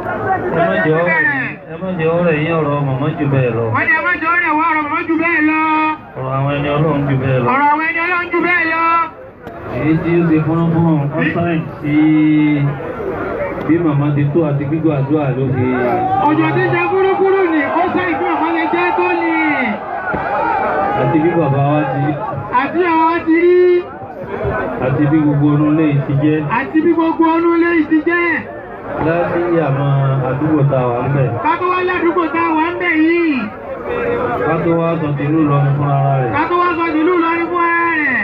Ẹ má jẹ́ ọ̀rọ̀ yín ọ̀rọ̀ màmá jù bẹ́ẹ̀ lọ. Wọ́n ní ẹ má jẹ́ ọ̀rọ̀ wa ọ̀rọ̀ màmá jù bẹ́ẹ̀ lọ. Ọ̀rọ̀ àwọn ẹni Ọlọ́run jù bẹ́ẹ̀ lọ. Ọ̀rọ̀ àwọn ẹni Ọlọ́run jù bẹ́ẹ̀ lọ. Èyí tí ó ṣe fúnrúfún ọ́sáìn sí bí màmá ti tó àti gbígbọ́ àdúrà ló fi. Òjò tí ṣe fúrúfúrú ni ó sáìn fún ọ̀kan lè jẹ́ tó ní. Àti bí bàbá wa ti. Àti àwọn ti rí. Àti bí gbogbo ọdún léyìí ti jẹ́. Àti bí gbogbo ọdún léyìí ti jẹ́. Láti àmọ́ àdúgbò tá a wà ń bẹ̀. Ká tó wá ládùúgbò tá a wà ń bẹ̀ yìí. Ká tó wá sọ tìlú Ìlọrin fún ara rẹ̀. Ká tó wá sọ tìlú Ìlọrin fún ara rẹ̀.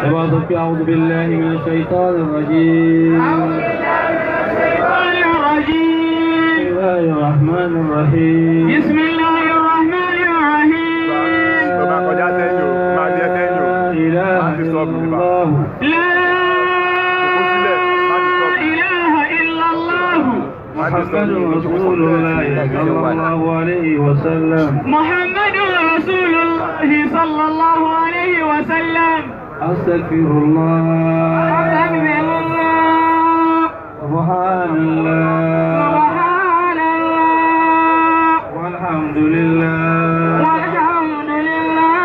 Ẹ bá sọ pé a'udhu billahi minash shaitanir rajim. A'udhu billahi minash shaitanir rajim. Bismillahir rahmanir rahim. Bismillahir rahmanir rahim. Bàbá kọjá sẹ́yìn o, máa bí ẹ sẹ́yìn o. La ilaha illallah. La ilaha illallah. Muhammadur Rasulullah sallallahu alayhi wa sallam. Muhammadur Rasulullah sallallahu alayhi wa sallam. Astaghfirullah. Astaghfirullah. Subhanallah. Subhanallah. Walhamdulillah. Walhamdulillah.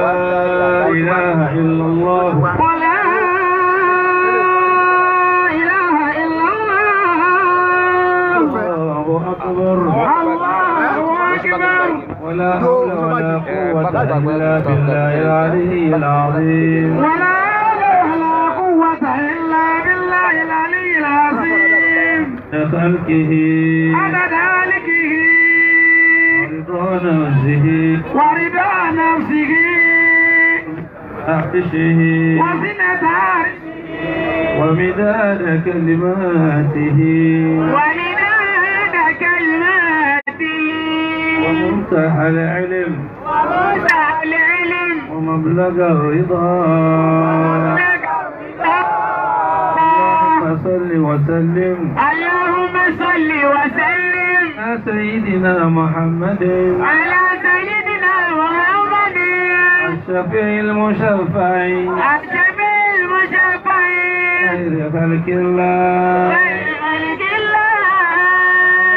La ilaha illallah. Wa la ilaha illallah. Allahu akbar. Allahu akbar. ولا حول ولا قوة إلا بالله العلي العظيم. ولا حول ولا قوة إلا بالله العلي العظيم. خلقه عدد خلقه ورضا نفسه ورضا نفسه عرشه وزنة عرشه ومداد كلماته ومداد كلماته ومنتهى العلم ومنتهى العلم ومبلغ الرضا. اللهم صل وسلم. اللهم صل وسلم على سيدنا محمد. على سيدنا محمد الشفيع المشفع. الشفيع المشفع. خير خلق الله. خير خلق الله.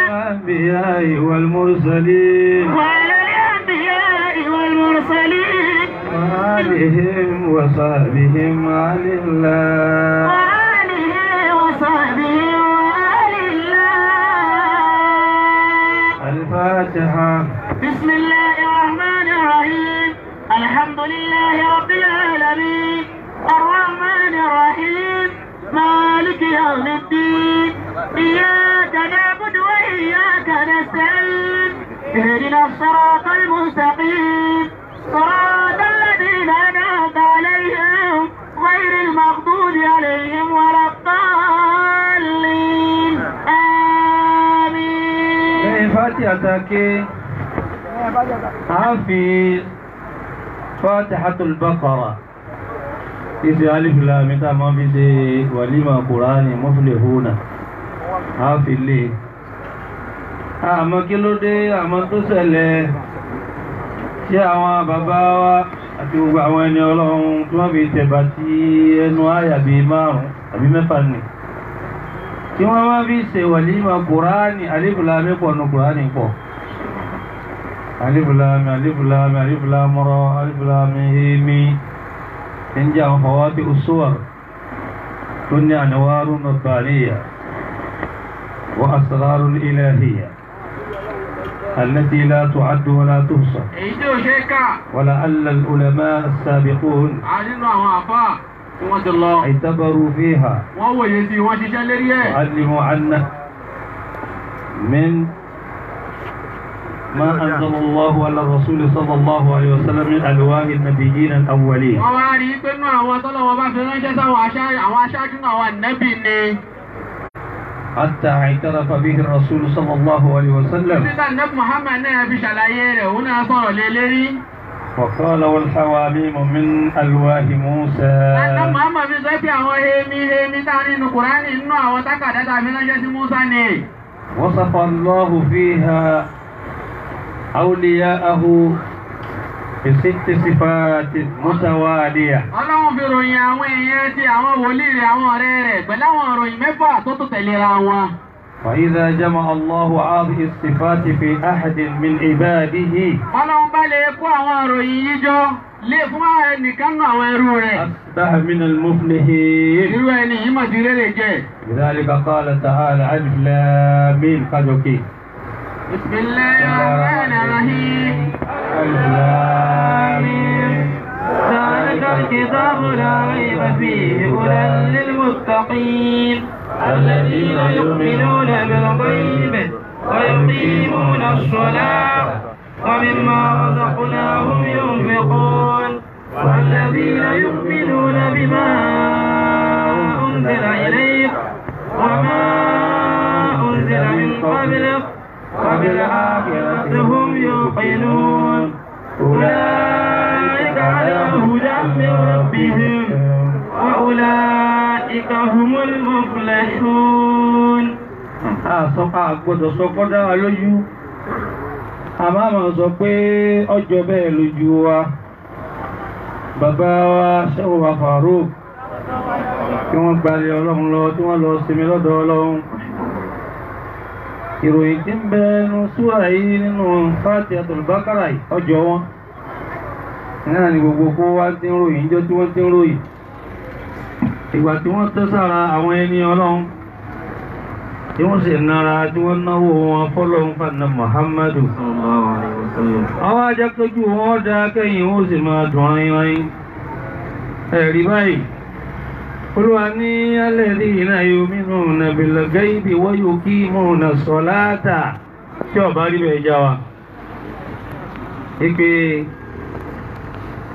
الأنبياء والمرسلين. وعلى الأنبياء والمرسلين. وآلهم وصحبهم على الله. وآله وصحبه وآل الله. الفاتحة. بسم الله الرحمن الرحيم. الحمد لله رب العالمين. الرحمن الرحيم. مالك يوم الدين. إياك نعبد وإياك نستعين. اهدنا الصراط المستقيم. صراط الذين أنعمت عليهم غير المغضوب عليهم ولا الضالين. آمين. فاتحة في فاتحة البقرة. Ìṣe alif lam mim tá a máa fi ṣe wàlímà Kùránì muflihuna á fi lé. Àmọ́ kí ló dé, àmọ́ tó ṣẹlẹ̀ ṣé àwọn bàbá wa àti gbogbo àwọn ẹni Ọlọ́run tí wọ́n fi tẹ̀bà sí ẹnu àyà bíi márùn-ún àbí mẹ́fà nì. Tí wọ́n máa fi ṣe wàlímà Kùránì alif lam mim pọ̀ nù Kùránì pọ̀. Alif lam mim, alif lam mim, alif lam ra, alif lam mim. إن جاء فواتح الصور كن أنوار ربانية وأسرار إلهية التي لا تعد ولا تحصى. ولعل العلماء السابقون اعتبروا فيها وعلموا عنا من ما أنزل الله على الرسول صلى الله عليه وسلم من ألوان النبيين الأولين. حتى اعترف به الرسول صلى الله عليه وسلم وقال والحواميم من ألواه موسى. وصف الله فيها أولياءه بست صفات متوالية. Ọlọ́run fi ròyìn àwọn èèyàn ti àwọn wòlíì rẹ̀ àwọn ọ̀rẹ́ rẹ̀ pẹ̀lú àwọn ìròyìn mẹ́fà tó tó tẹ̀léra wọn. وإذا جمع الله هذه الصفات في أحد من عباده Ọlọ́run bá lè kó àwọn ìròyìn yìí jọ lé fún ẹnìkan nù àwọn ẹrú rẹ̀. أصبح من المفلحين. Irú ẹni yìí mà ti rere jẹ́. لذلك قال تعالى ألف لام ميم قدوكي. Bismillahir Rahmanir Rahim. ألف لام ميم. ذلك الكتاب لا ريب فيه هدى للمتقين الذين يؤمنون بالغيب ويقيمون الصلاة ومما رزقناهم ينفقون والذين يؤمنون بما أنزل إليك وما أنزل من قبلك وبالآخرة هم يوقنون أولئك على هدى من ربهم وأولئك هم المفلحون. A gbọ́dọ̀ sọ kọ́ dá wa lójú, a máa ma sọ pé ọjọ́ bẹ́ẹ̀ lójú wa. Bàbá wa Ṣẹ́gun wa Farouk, tí wọ́n gbalẹ̀ Ọlọ́run lọ, tí wọ́n lọ sinmi lọ́dọ̀ Ọlọ́run, ìròyìn tí ń bẹ nínú súrà yìí nínú Fatihatul Baqara yìí ọjọ́ wọn náà ni gbogbo kó wá ti ń ròyìn níjọ́ tí wọ́n ti ń ròyìn ìgbà tí wọ́n tẹ́ sára àwọn ẹni Ọlọ́run, tí wọ́n sì nara, tí wọ́n náwó wọn fọ́lọ́run fànà Muhammadu. Àwọn ajákójú wọn dá kẹ́yìn, wọ́n sì máa dùn rányìnrányìn. Ẹ̀rí báyìí, Olúwa ní alladhina yu'minuna bil ghaibi wa yuqimuna salata. Tí ọba rí bẹ́ẹ̀ já wa. Ipe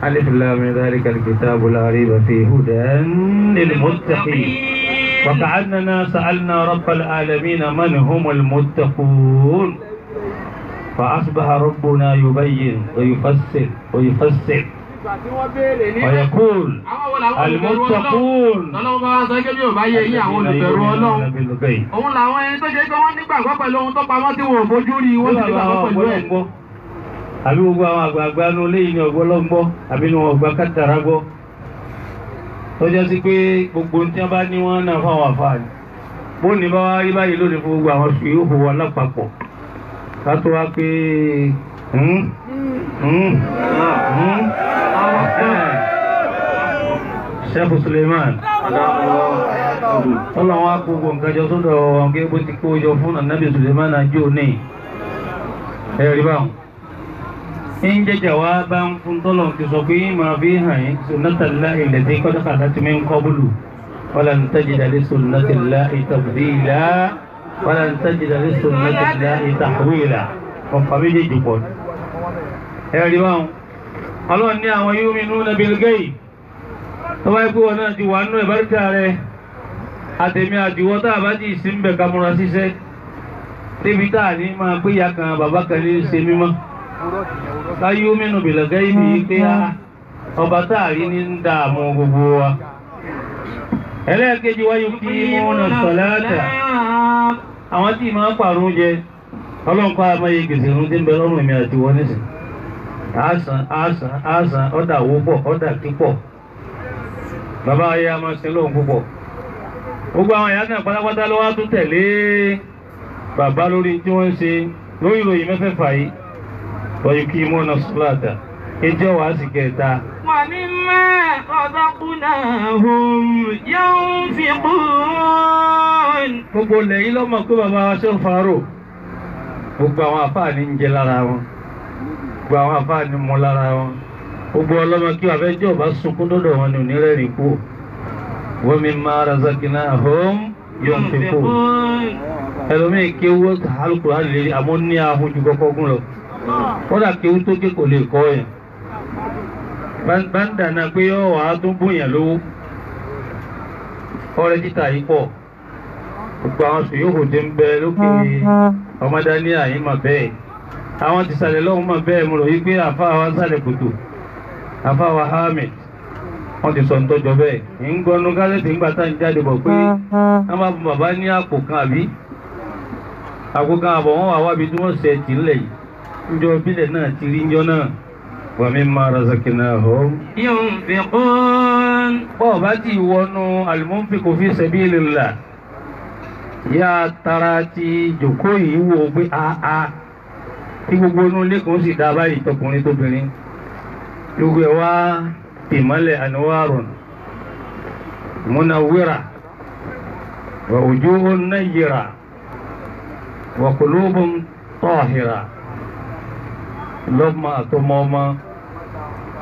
alif lam mim dhalikal kitabu la rayba fihi hudan lil muttaqin. وكأننا سألنا رب العالمين من هم المتقون، فأصبح ربنا يبين ويفسر ويفسر ويقول المتقون Ọlọ́run bá wá sọ gẹ́gẹ́ bí ò bá yé yín, àwọn olùbẹ̀rù Ọlọ́run. بالغيب. Òun làwọn ẹni tó ṣe pé wọ́n nígbàgbọ́ pẹ̀lú ohun tó pamọ́ tí wọn ò fojú rí, wọ́n sì nígbàgbọ́ pẹ̀lú ẹ̀. Àbí gbogbo àwọn àgbààgbà inú ilé yìí ni ọgbọ́lọ́gbọ́ àbí ni wọn ọgbà kátàrà gbọ́, tó jẹ́ sí pé gbogbo tí wọ́n bá ní wọ́n náà fáwọn àfáàní bó ní bá wá rí báyìí lónìí fún gbogbo àwọn sùúrù wọn lápapọ̀, ká tó wá pé Sheikh Suleiman, ọlọ́run á kó gbogbo nǹkan jọ sọ́dọ̀ wọn gẹ́gẹ́ bó ti kó jọ fún Ànábì Suleiman àjò ní ẹ̀rí báwọn ń jẹjẹ wá bá ń fún tọ́lọ̀ ti sọ pé máa fi hàn yín sunnatallahi allati qad khalat min qablu walan tajida li sunnatillahi tabdila walan tajida li sunnatillahi tahwila. Ọ̀pá méjèèjì pọ̀ ní. Ẹ̀rí báwọn, Ọlọ́run ní àwọn yu'minuna bil ghaib. Tó bá yẹ kó wọn náà ti wà nínú ìbáríkà rẹ àtẹ̀mí àdìwọ́ tá a bá ti sí ń bẹ̀ ká múra ṣiṣẹ́ débi tá a ní máa pé ìyá kan bàbá kan ní í ṣe mímọ́ láyé ó mẹ́nu bìlọ̀gẹ́ ibi pé á ọba táàrí ní ń dààmú gbogbo wa. Ẹlẹ́ẹ̀kejì wáyé kí wọ́n na sọ̀láàtà, àwọn tí máa ń pàrún jẹ. Ọlọ́nkọ́ amáyé gbèsè irun tí ń bẹ lọ́rùn mi àti wọ́n nísìn. Àásán àásán àásán, ọ̀dà owó pọ̀, ọ̀dà kípọ̀. Bàbá ayé a máa sin lóhun púpọ̀. Gbogbo àwọn ìyá náà pátápátá ló wá tún tẹ̀lé bàbá lórí tí wọ́n ń ṣe lórí ìròyìn mẹ́fẹ̀ẹ̀fà yìí. ويقيمون الصلاة ìjọ wàá sì kẹta. ومما رزقناهم ينفقون. Gbogbo ilẹ̀ yìí lọ́mọ pé bàbá wa ṣe ń farò, gbogbo àwọn àfáà ní ń jẹ lára wọn, gbogbo àwọn àfáà ní mú lára wọn, gbogbo ọlọ́mọ kí wàá fẹ́ jẹ́ ọba sunkún dọ́dọ̀ wọn ni ò ní rẹ́rìn kú. ومما رزقناهم ينفقون. Ẹlòmíì kéwú Al-Qur'an lè àmọ́ ní ahun ju kọ́kọ́ gún lọ, kódà kéwú tó ké kò lè kọ́ yẹn bá ń dànà pé yọ wàá tún bóyá lówó. Ọrẹ títà yìí pọ̀, gbogbo àwọn sòyókù tí ń bẹ lókè ọmọdé ní àyín mà bẹ́ẹ̀, àwọn ti sàlẹ̀ lọ́hùn mà bẹ́ẹ̀. Mo rò yí pé àfa wa sàlẹ̀ kòtò, àfa wa Hamid, wọ́n ti sọ ń tọ́jọ́ bẹ́ẹ̀ ń gbọ́nú gálẹ́tì ńgbà tá ń jáde bọ̀ pé wọ́n bá fún bàbá ní àpò kan àbí àpò kan àbọ̀, wọ́n wà wábi tí wọ́n ṣe tì ńlẹ̀ yìí ńjọ bílẹ̀ náà ti rí ńjọ náà. Wa mimma razaqnahum yunfiqun. Bọ́ọ̀ bá ti wọnú al-munfiqu fi sabilillah yá tara ti jòkó yìí wò pé àá tí gbogbo inú ilé kan sì dá báyìí tọkùnrin tóbìnrin gbogbo ẹ̀ wá ìmọ́lẹ̀ anwarun munawwira wa wujuhun nayyira wa qulubun tahira lọ́mọ àtọmọ ọmọ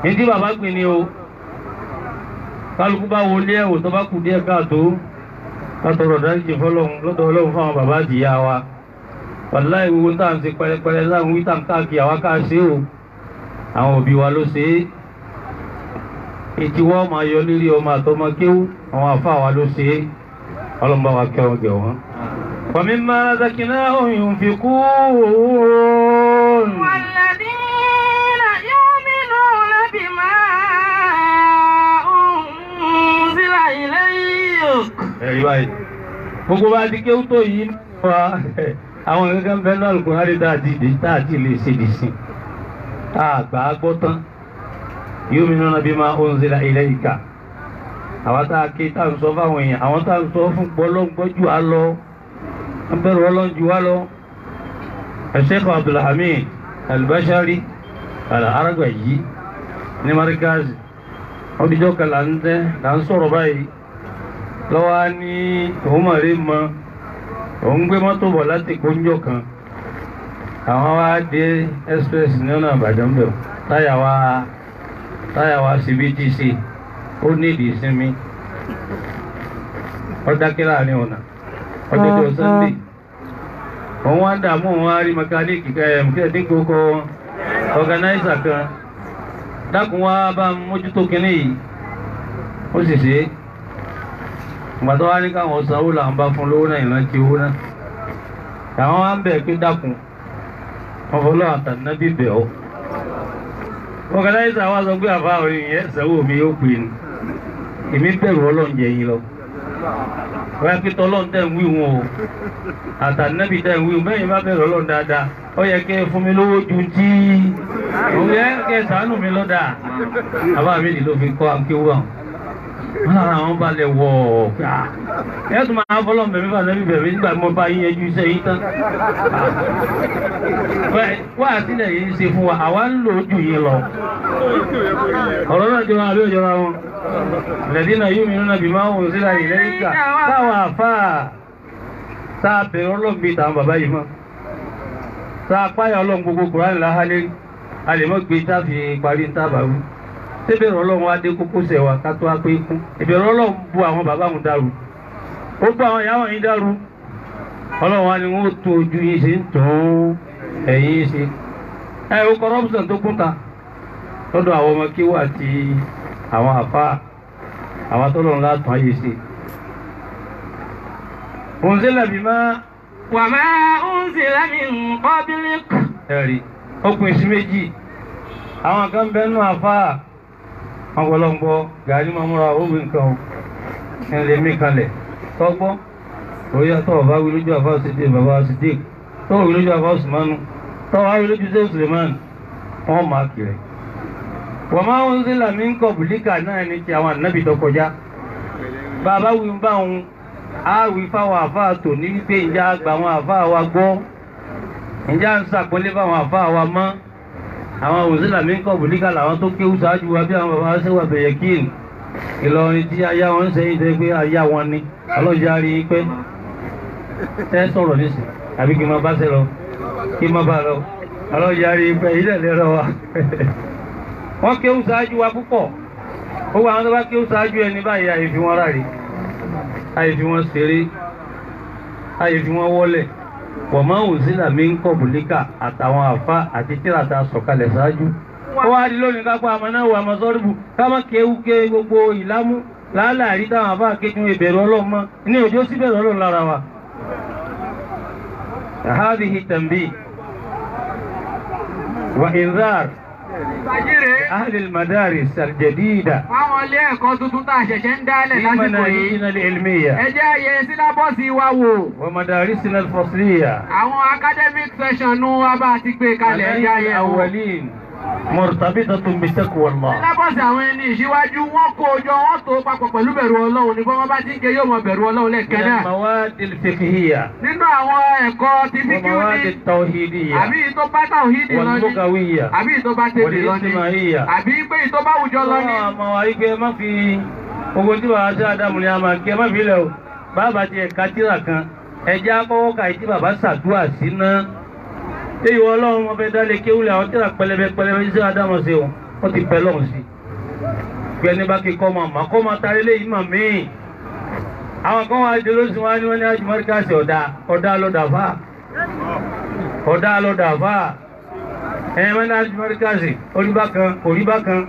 ní tí bàbá gbìn ni o kálukú bá wọlé ẹ̀wò tó bá kù díẹ̀ káàtó látọ̀rọ̀ dáríjì fọlọ́hún lọ́dọ̀ ọlọ́run fáwọn bàbá àtìyá wa wàláì gbogbo tá à ń ṣe pẹrẹpẹrẹ láwọn wí tá à ń káàkiri àwa ká ṣe o àwọn òbí wa ló ṣe é ètí wọ́n máa yọ lérí ọmọ àtọmọ kéwú àwọn àfa wa ló ṣe é ọlọ́run bá wa kẹ́ wọn gẹ̀ wọ́n. wa mimma razaqnahum yunfiqun. والذين يؤمنون بما أنزل إليك. Ẹ̀rí báyìí gbogbo bá ti kéwú tó yìí wá àwọn kankan bẹ́ẹ̀ náà Al-Qur'ani tá a ti lè ṣe dìsìn tá a gbà á gbọ́ tán yu'minuna bima unzila ilayka àwọn tá a ké tá a ń sọ fáwọn èèyàn àwọn tá a ń sọ fún gbọ́lọ́gbọ́ jù á lọ ń bẹ̀rù Ọlọ́run jù á lọ. Sheikh Abdulhamid Al-Bashari Al-Aragbayi ní Markaz ọdíjọ́ kan là ń tẹ́ là ń sọ̀rọ̀ báyìí lọ́wọ́ á ní òun mọ̀ rí mọ́ òun gbé mọ́tò bọ̀ láti kóńjọ́ kan àwọn wá dé express ní ọ̀nà Ìbàdàn bẹ̀ táyà wá sí BTC ó ní ìdí ìsinmi ó dákẹ́ láàrin ọ̀nà ọjọ́jọ́ Sunday òun wá ń dààmú òun wá rí mẹkáníìkì kẹ́ẹ̀dínkù kọ́ ọ̀gánáìsà kan dákun wá bá mójútó kinní yìí ó sì ṣe é ìgbà tó wá ní káwọn sanwó làwọn bá fún lówó náà ìrántí owó náà àwọn wá ń bẹ̀ pé dákun wọn fọlọ́ àtànábì bẹ̀ ọ́ ọ̀gánáìsà wa sọ pé àfa orin yẹn sanwó mi yóò pè ní èmi bẹ̀rù Ọlọ́run jẹ yín lọ wọ́n á pé tọ́lọ́run tẹ̀ ń wí wọn o àtànábì tẹ̀ ń wí wọn bẹ́ẹ̀ yín bá bẹ̀rù Ọlọ́run dáadáa ó yẹ kẹ́ ẹ fún mi lówó ju tí òun yẹ kẹ́ ẹ ṣàánú mi lọ́dà àbá mi ló fi kọ́ akéwà wọn lára àwọn balẹ̀ wọ̀ ọ́ ẹ tún máa fọlọ́ bẹ̀mí bá lẹ́bí bẹ̀mí nígbà mo bá yín yanjú iṣẹ́ yín tán wá àtìlẹ̀ yìí ń ṣe fún wa àwa ń lò ó jù yín lọ ọ̀rọ̀ náà jọra àbí òjọra wọn lẹ́dínà yóò mi nínú àbí máa ń wò sílẹ̀ yìí lẹ́yìn ká táwọn àfáà tá a bẹ̀rẹ̀ ọlọ́run bíi tàwọn bàbá yìí mọ́ tá a páyà ọlọ́run gbogbo Kùránì láhálẹ́ a lè mọ́ gbé tá a fi parí ń tábà wí tẹ́bẹ̀rẹ̀ ọlọ́run wá dé kókósẹ̀ wa ká tó wá pé kú ìbẹ̀rẹ̀ ọlọ́run bu àwọn bàbá wọn dàrú ó bu àwọn ìyá wọn yín dàrú ọlọ́run wa ni wọ́n tó ojú yín ṣe ń tún ẹ̀yìn ṣe ẹ o corruption tó kúta lọ́dọ̀ àwọn ọmọ kíwà àti àwọn àfa àwọn tọ́lọ́run látàn ayé ṣe. Unzila bima wa ma unzila min qablik. Ẹ̀rí ó pín sí méjì àwọn kan bẹ́ẹ̀ nù àfa ọ̀pọ̀lọpọ̀ gàrí máa múra owó nǹkan o ẹnlẹ́ mi kalẹ̀ tọ́gbọ́ òye tọ́wọ́ bá wí lójú àfa sídìí bàbá sídìí tọ́wọ́ wí lójú àfa sùmánù tọ́wọ́ wí lójú sẹ́yìn sùlẹ̀mánù wọ́n máa kiri. Wọ́n máa ń sílà mí ń kọ̀ bùlíkà náà ní ti àwọn ànábì tó kọjá. Bàbá wí bá òun á wí fáwọn àfa tò ní wípé ǹjẹ́ àgbà àwọn àfa wa gbọ́ ǹjẹ́ à ń sàpọ́nlé fáwọn àfa wa mọ́ àwọn òsìlà mi ń kọ̀ bùlíkà làwọn tó kéwú ṣáájú wa bí àwọn bàbá ṣe wà bẹ̀yẹ̀ kíìn Ìlọrin tí aya wọn ń sẹ́yìn tẹ́ pé aya wọn ni ọlọ́jà rí i pé tẹ́ sọ̀rọ̀ nísìn àbí kí n máa bá ṣe lọ kí n máa bá lọ ọlọ́jà rí i pé ilẹ̀ lẹ́rọ wa. Wọ́n kéwú ṣáájú wa púpọ̀ gbogbo àwọn tó bá kéwú ṣáájú ẹni báyìí àyè fi wọn ráre àyè fi wọn ṣeré àyè fi wọn wọlẹ̀ wọ́n máa ń sílà mí ń kọ̀ bùlíkà àtàwọn àfa àti tíra ta sọ̀kalẹ̀ ṣáájú. Ó wá di lónìí kápá àmọ́náwó àmọ́sọ́rìbù ká má kéwú ké gbogbo ìlámú làálàá rí táwọn àfa kéjú ìbẹ̀rù Ọlọ́run mọ́ ní òjò sí bẹ̀rù Ọlọ́run lára wa. Hadhihi tanbih wa inzar ahli al-madaris al-jadida. Fáwọn ilé ẹ̀kọ́ tuntun tá a ṣẹ̀ṣẹ̀ ń dálẹ̀ lásìkò yìí. Manahijina al-ilmiya. Ẹ jẹ́ àyè sílábọ̀sì wa wò. Wa madarisina al-fasliya. Àwọn academic session nu wa bá a ti gbé kalẹ̀ ẹ jẹ́ àyè wò. Awwalin. Murtabitatun bi taqwallah. Sílábọ̀sì àwọn ẹni ìṣíwájú wọ́n kó jọ wọ́n tó papọ̀ pẹ̀lú bẹ̀rù Ọlọ́run ní bọ́n bá ti ń ké yóò mọ bẹ̀rù Ọlọ́run lẹ́ẹ̀kan náà. Mawadil fiqhiyya. Nínú àwọn ẹ̀kọ́ ti fíkíù ní. Mawadit tawhidiyya. Àbí ìtó bá tàwhídì lọ ní. Wal lugawiyya. Àbí ìtó bá tètè lọ ní. Wal ijtimaiyya. Àbí pé ìtó bá àwùjọ lọ ní. Àmọ́ wa yí pé má fi ogun tí bàbá sí Ádámù ni a máa kí ẹ má fi lẹ̀ o. Bàbá ti ẹ̀ka tíra kan ẹ̀jẹ̀ akọ́wọ́ ka ìtí bàbá ṣàdúrà sí náà. Èyí wọ́n lọ́run wọn fẹ́ dálé kéwúlẹ̀ àwọn tíra pẹlẹbẹ pẹlẹbẹ sí Ádámù sí o wọ́n ti pẹ́ lọ́hùn sí. Gbẹ̀ni bá kí kọ́ máa mà kọ́ máa tarí léyìí mà míì. Àwọn kan wá dé lóṣù wá ní wọ́n ní Ájùmọ́ríkàsì ọ̀dà ọ̀dà lọ́dà fà. Ọ̀dà lọ́dà fà. Ẹ̀yìn mẹ́ta Ájùmọ́ríkàsì orí bákan orí bákan.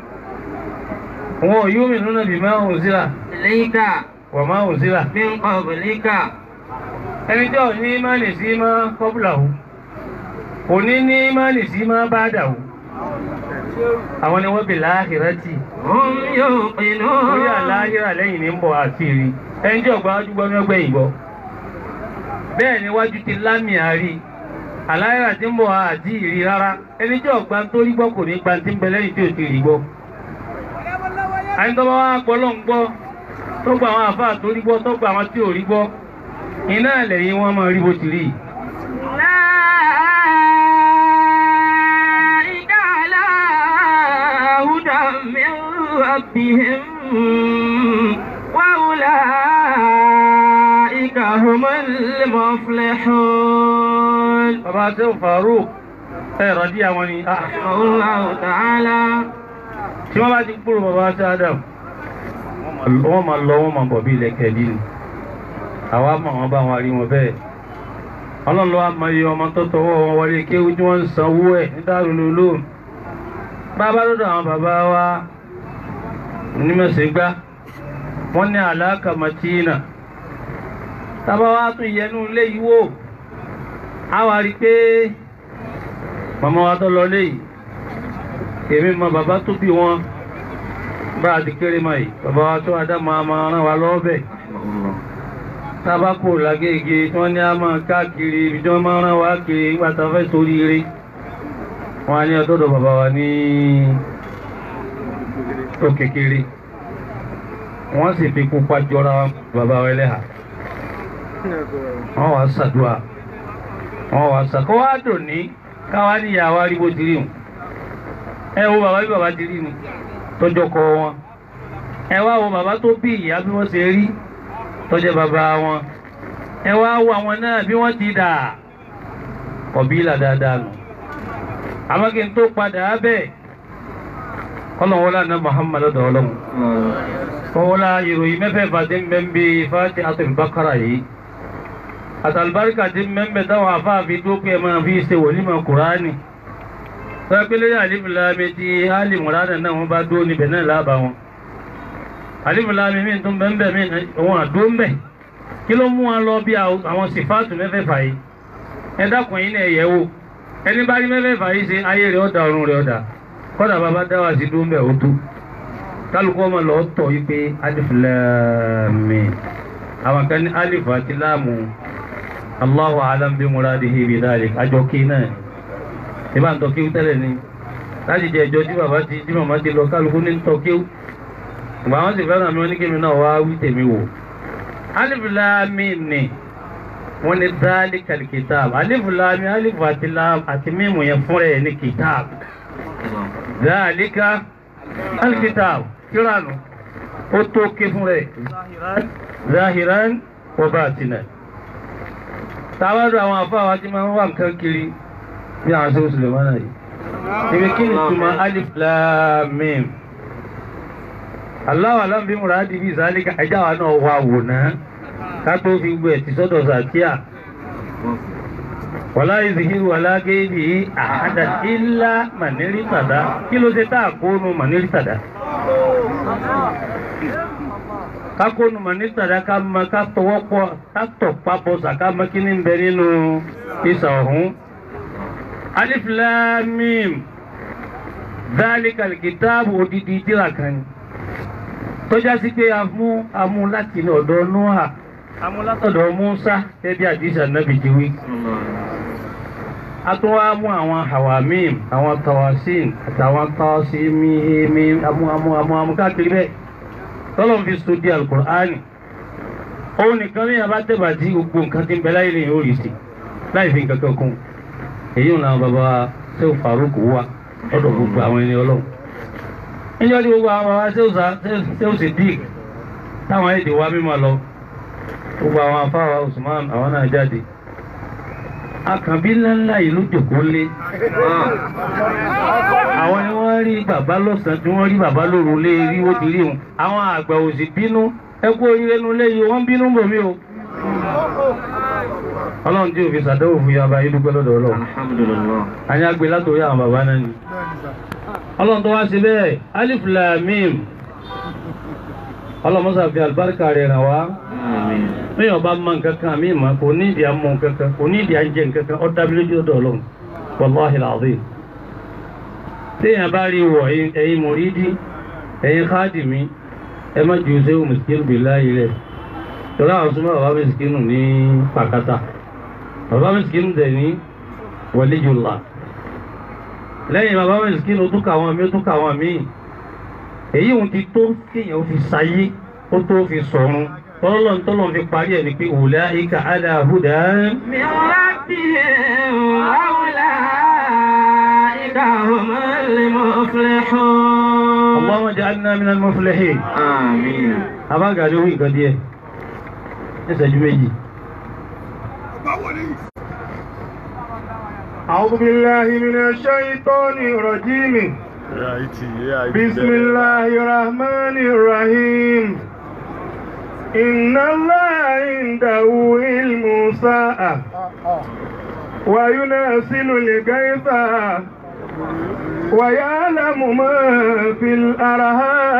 Wọn ò yóò mìíràn náà bí máa ń síra. Ilayka. Wà máa ń síra. Min qablika. Ẹni tí ò ní má lè sí máa kọ́bùlà o. Kò ní ní má lè sí máa bá dà o. Àwọn ni wọ́n bì láàkìrẹ́tì. Hum yuqinun. Orí àláhìrà lẹ́yìn ní ń bọ̀ àti ìrì. Ẹni tí ọ̀gbà wájú gbọ́ ní ọgbẹ́ ìgbọ́. Bẹ́ẹ̀ ni wájú ti lámì àárí. Àláhìrà ti ń bọ̀ àti ìrì rárá. Ẹni tí ọ̀gbà tó rí gbọ́ kò ní gba ti ń bẹ lẹ́yìn tí ò ti rí gbọ́. Àyìn tó bá wá gbọ́ ló ń gbọ́ tó gba àwọn àfáà tó rí gbọ́ tó gba àwọn tí ò rí gbọ́ iná lẹ́yìn wọn máa rí bó ti rí. Ulaika ala hudan min rabbihim wa ulaika humul muflihun. Bàbá Sẹ́wọ̀n Faruk ẹ̀ rọ̀dí àwọn ni. Allahu ta'ala. Tí wọ́n bá ti kúrò bàbá sí Adam wọ́n máa lọ wọ́n máa bọ̀ bí ilẹ̀ kẹ̀lí ni àwa mọ̀ wọ́n bá wọn rí wọn bẹ́ẹ̀. Ọlọ́run ló wá mọ iye ọmọ tó tọwọ́ wọn wọlé kéwú tí wọ́n ń sanwó ẹ̀ ní Darul Ulum. Bàbá lọ́dọ̀ àwọn bàbá wa onímọ̀sẹ̀ gbá wọ́n ní àlàkà màtínà. Tábà wá tún yẹnu ilé yìí wò á wá rí pé màmá wa tó lọ léyìí èmi mọ bàbá tó bí wọn bá a ti kéré mọ yìí bàbá wa tó Ádámù a máa rán wa lọ́wọ́ bẹ̀. Tábàkù làgége tí wọ́n ní a máa káàkiri ibi tí wọ́n máa rán wa kiri nígbà tá a fẹ́ sórí ire. Wọ́n á ní ọdọ́dọ̀ bàbá wa ní òkèkèrè. Wọ́n sì fi pupa jọra bàbá wa ẹlẹ́hà. Wọ́n wá ṣàdúrà. Wọ́n wá ṣàkó wá dùn ní káwá níyàwó arígbó ti rí wọn. Ẹ wo bàbá bí bàbá ti rí ni tọjọ kọ wọn. Ẹ wá wo bàbá tó bí ìyá bí wọ́n ṣe rí tọjọ bàbá wọn. Ẹ wá wo àwọn náà bí wọ́n ti dà kọ̀bílà dáadáa nù. Àmọ́ kí n tó padà bẹ́ẹ̀ kọ́lọ̀wọ́lá náà Muhammad ọ̀dọ̀ ọlọ́run. Kọ́wọ́lá ìròyìn mẹ́fẹ̀ẹ̀fà tí ń bẹ ń bí Fatihatul Baqara yìí. Àtàlùbáríkà tí ń bẹ ń bẹ táwọn afáàfin dókè máa fi ṣe wòlímọ̀ Kùránì. Pẹ́pẹ́lẹ́ àlìfìlàmì ti alìmọ̀lánà náà wọ́n bá dúró níbẹ̀ náà lábà wọn. Àlìfìlàmì mi tún bẹ́ẹ̀ mi wọn àdó ń bẹ̀. Kí ló mú wọn lọ bí àwọn sífáàtù mẹ́fẹ̀ẹ̀fà yìí? Ẹ dákun yín náà yẹ̀ wò. Ẹni bá rí mẹ́fẹ̀ẹ̀fà yìí ṣe ayé rẹ̀ ọ̀dà ọ̀run rẹ̀ ọ̀dà. Kọ́dà bàbá dáwà sí dúró ń bẹ̀ ó tó. Kálukú ọmọ lọ tọ̀ yí pé àlìfìlàmì. Àwọn kan ní àlìfù àti láàmù. Allahu a'lam bi muradihi bi dhalik. Àjọ kí náà ìbá ń tọ́ kíw tẹ́lẹ̀ ni láti jẹ ìjọ tí bàbá ti tí màmá ti lọ kálukú ní ń tọ́ kíw ìgbà wọn sì fẹ́ràn mi wọn ní kémi náà wá wí tèmi wò. Alif lam mim ni wọ́n ní dhalikal kitab alif lam mim alif àti lam àti mímu yẹn fúnra ẹ̀ ní kitab dhalika alkitab kíranù ó tó ké fúnra ẹ̀ zahiran wa batinan. Táwọn àwọn afáwa ti máa ń wá nǹkan kiri bí àwọn sọ́wọ́ Sulemana yìí. Ibi kí ni túmọ̀ alif lam mim? Allahu alam bí muradi bí zalika ẹja wa náà wà wò náà ká tó fi gbé ẹ̀tì sọ́dọ̀ Zakia. Wàlá ìzìhìrù wàlá géèbì àhádà ilá mànírí tàdá. Kí ló ṣe tá a kónú mànírí tàdá? Ká kónú mànírí tàdá ká mọ ká tọwọ́ pọ̀ ká tọ̀ pápọ̀ ká mọ kí ní bẹ nínú ìsà ọ̀hún. Alif lam mim dhalikal kitabu odidi tírà kan ni tó já sí pé amú láti ọ̀dọ̀ Nóà amú látọ̀dọ̀ Mùsá gẹ́gẹ́ bí àdìsá nàbì ti wí. A tún wá mú àwọn hawamim, àwọn tawasin, àtàwọn tawasimi, amú amú amú amú káàkiri bẹ́ẹ̀. Tọ́lọ́n fi sọ di Alukur'ani. Òun nìkan ní abá tẹ̀bà tí gbogbo nǹkan ti ń bẹ láyé lèyìn ó rí sí láì fi nǹkan kan kún. Èyí ń làwọn bàbá Ṣéhù Faruk wà lọ́dọ̀ gbogbo àwọn ẹni Ọlọ́run. Níjọ́ tí gbogbo àwọn bàbá Ṣéhù Sidik táwọn èdè wa mímọ́ lọ. Gbogbo àwọn afáwa Usman àwọn náà jáde. Akànbí ńláńlá yìí ló jòkó lé. Àwọn ni wọ́n rí bàbá lọ́sàn-án tí wọ́n rí bàbá lóru lé rí ó ti rí wọn. Àwọn àgbà ò sì bínú. Ẹ kú oríire nu lé yìí, wọ́n bínú bò mí o. Ọlọ́run tí òfin ṣàdánwò fún yaba yìí dúpẹ́ lọ́dọ̀ Ọlọ́run. Alhamdulillah. Àní agbe látòrí àwọn bàbá náà ni. Ọlọ́run tó wá sí bẹ́ẹ̀, Alif Lam Mim. Ọlọ́run mọ́sá fi àlùbáríkà rẹ̀ ràn wá. Àmín. Míyàn bá mọ nǹkan kan mí mọ́, kò ní ìdí àmọ́ nǹkan kan, kò ní ìdí àjẹ nǹkan kan, ó dábí lójú ọ̀dọ̀ Ọlọ́run. Wàláhì làzim. Téèyàn bá rí wọ̀ ẹ̀yin mùrídí, ẹ̀yin khádìmí, ẹ má ju Ṣéhù Miskinu billahi rẹ̀. Tọ́lá àwọn súnmọ́ bàbá Miskinu ní Pàkátà. Bàbá Miskinu dẹ̀ ní Waliyullah. Lẹ́yìn bàbá Miskinu ó tún kà wọ́n mí, ó tún kà wọ́n míì. Èyí òun ti tó kéèyàn ó fi sayé, ó tó fi sọ̀run. Tọ́lọ́n tọ́lọ́n fi parí ẹ̀ ni pé ulaika ala hudan. Min rabbihim wa ulaika humul muflihun. Allahumma ja'alna minal muflihin. Àmín. Abáǹgàdé wí nǹkan díẹ̀. Ní ìṣẹ́jú méjì. أعوذ بالله من الشيطان الرجيم. بسم الله الرحمن الرحيم. إن الله عنده علم الساعة وينزل الغيث ويعلم ما في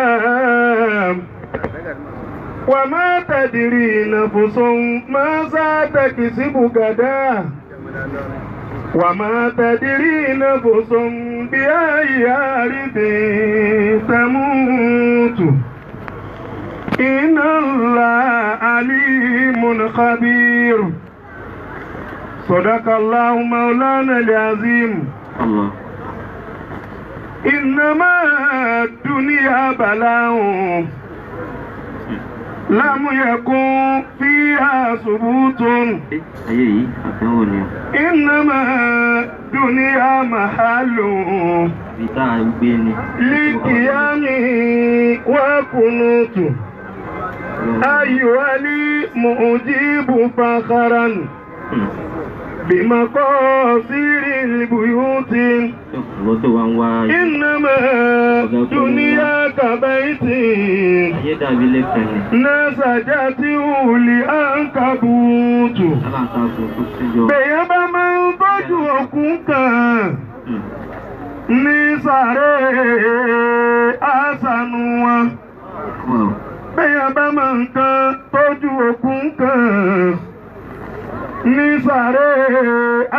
الأرحام وما تدري نفس ماذا تكسب غدا وما تدري نفس بأي أرض تموت إن الله عليم خبير. صدق الله مولانا العظيم. الله. إنما الدنيا بلاء لم يكن فيها ثبوت. Ayé yìí àdánwò ni o. إنما الدنيا محل Ibi tá à ń gbé ni. لقيام وقنوت. أيها المعجب فخرا بمقاصر البيوت. Ìwọ tó wá ń wá إنما الدنيا كبيت ayé dàbí lẹ́kàn ni. نسجته العنكبوت. Aláǹtakùn tó síjọ. Bẹ̀yẹn bá máa ń tọ́jú òkun kan ní sàré àṣànù wọn. Bẹ̀yẹn bá máa ń kan tọ́jú òkun kan ní sàré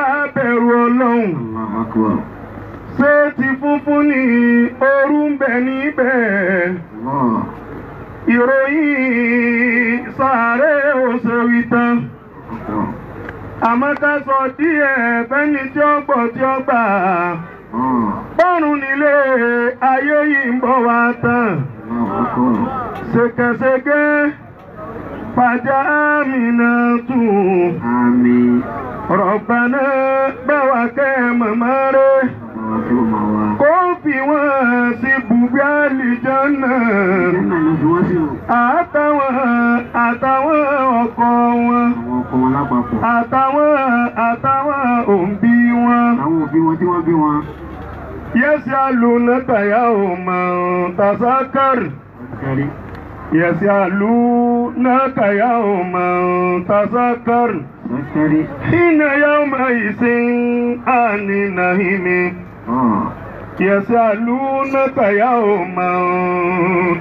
àbẹ̀rù Ọlọ́run. Allahu Akbar. Ṣé ti funfun ní òru ń bẹ níbẹ̀? Allah. Ìròyìn sàré òṣèré tán. Akbar. Àmọ́ ká sọ díẹ̀ fẹ́ni tí ó gbọ́ tí ó gbà. Allah. Bọ́run nílé ayé yìí ń bọ̀ wá tán. Allahu Akbar. Ṣèkèṣèké fàjà àmìnà tù. Àmín. Rọ̀bànà báwa kẹ́ màmá rẹ̀. Bàbá tí ó máa wá. Kó fi wọ́n sí bùgbé àlìjánà. Jẹ́nà ló fi wọ́n sí o. Àtàwọn àtàwọn ọkọ wọn. Àwọn ọkọ wọn lápapọ̀. Àtàwọn àtàwọn òbí wọn. Àwọn òbí wọn tí wọ́n bí wọn. يسألونك يوم تذكر. Kẹ́rí. يسألونك يوم تذكر. Kẹ́rí. حين يومئذ عن النعيم. يسألونك يوم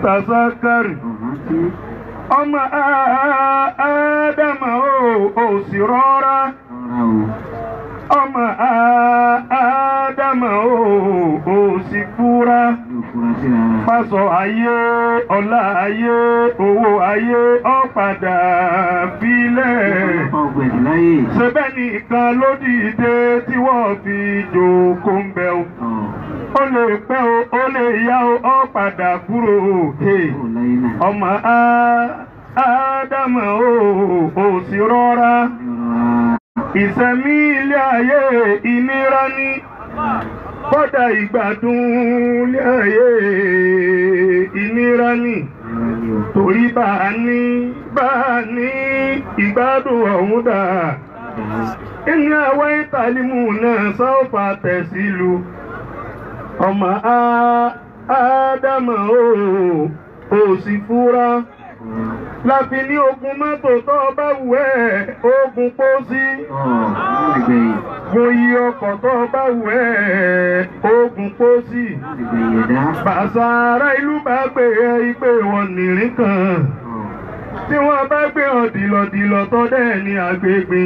تذكر. Ọ̀rántí. Ọmọ Ádámà ò sì rọra. Rọra o. Ọmọ Ádámà ò sì fura. Yóò fura Fásọ ayé, ọlá ayé, owó ayé, ó padà filẹ̀. Ṣebẹ́ nìkan ló dìde tí wọ́n fi jòkó ń bẹ̀ o. Ó lè pẹ́ o, ó lè yá o, ó padà kúrò o. Ọmọ Ádámù o, ò sì rọra. Ìṣẹ̀mí ilé ayé ìnira ni. Kódà ìgbádùn ilé ayé ìnira ni. Torí bá a ní ìgbádùn ọ̀hún dà. Inú àwọn ìtàlímù náà sọ́ọ̀fà tẹ̀sílù. Ọmọ Ádámù ò sì fura. Láfi ní ogun mọ́tò tó bá wù ẹ́, ogun pósí. Gun iye ọkọ̀ tó bá wù ẹ́, ogun pósí. Bàṣà ará ìlú bá gbé ẹ ìpè wọn nìrín kan. Tí wọ́n bá gbé ọ dìlọ̀dìlọ̀ tó dẹ̀ ní agbègbè.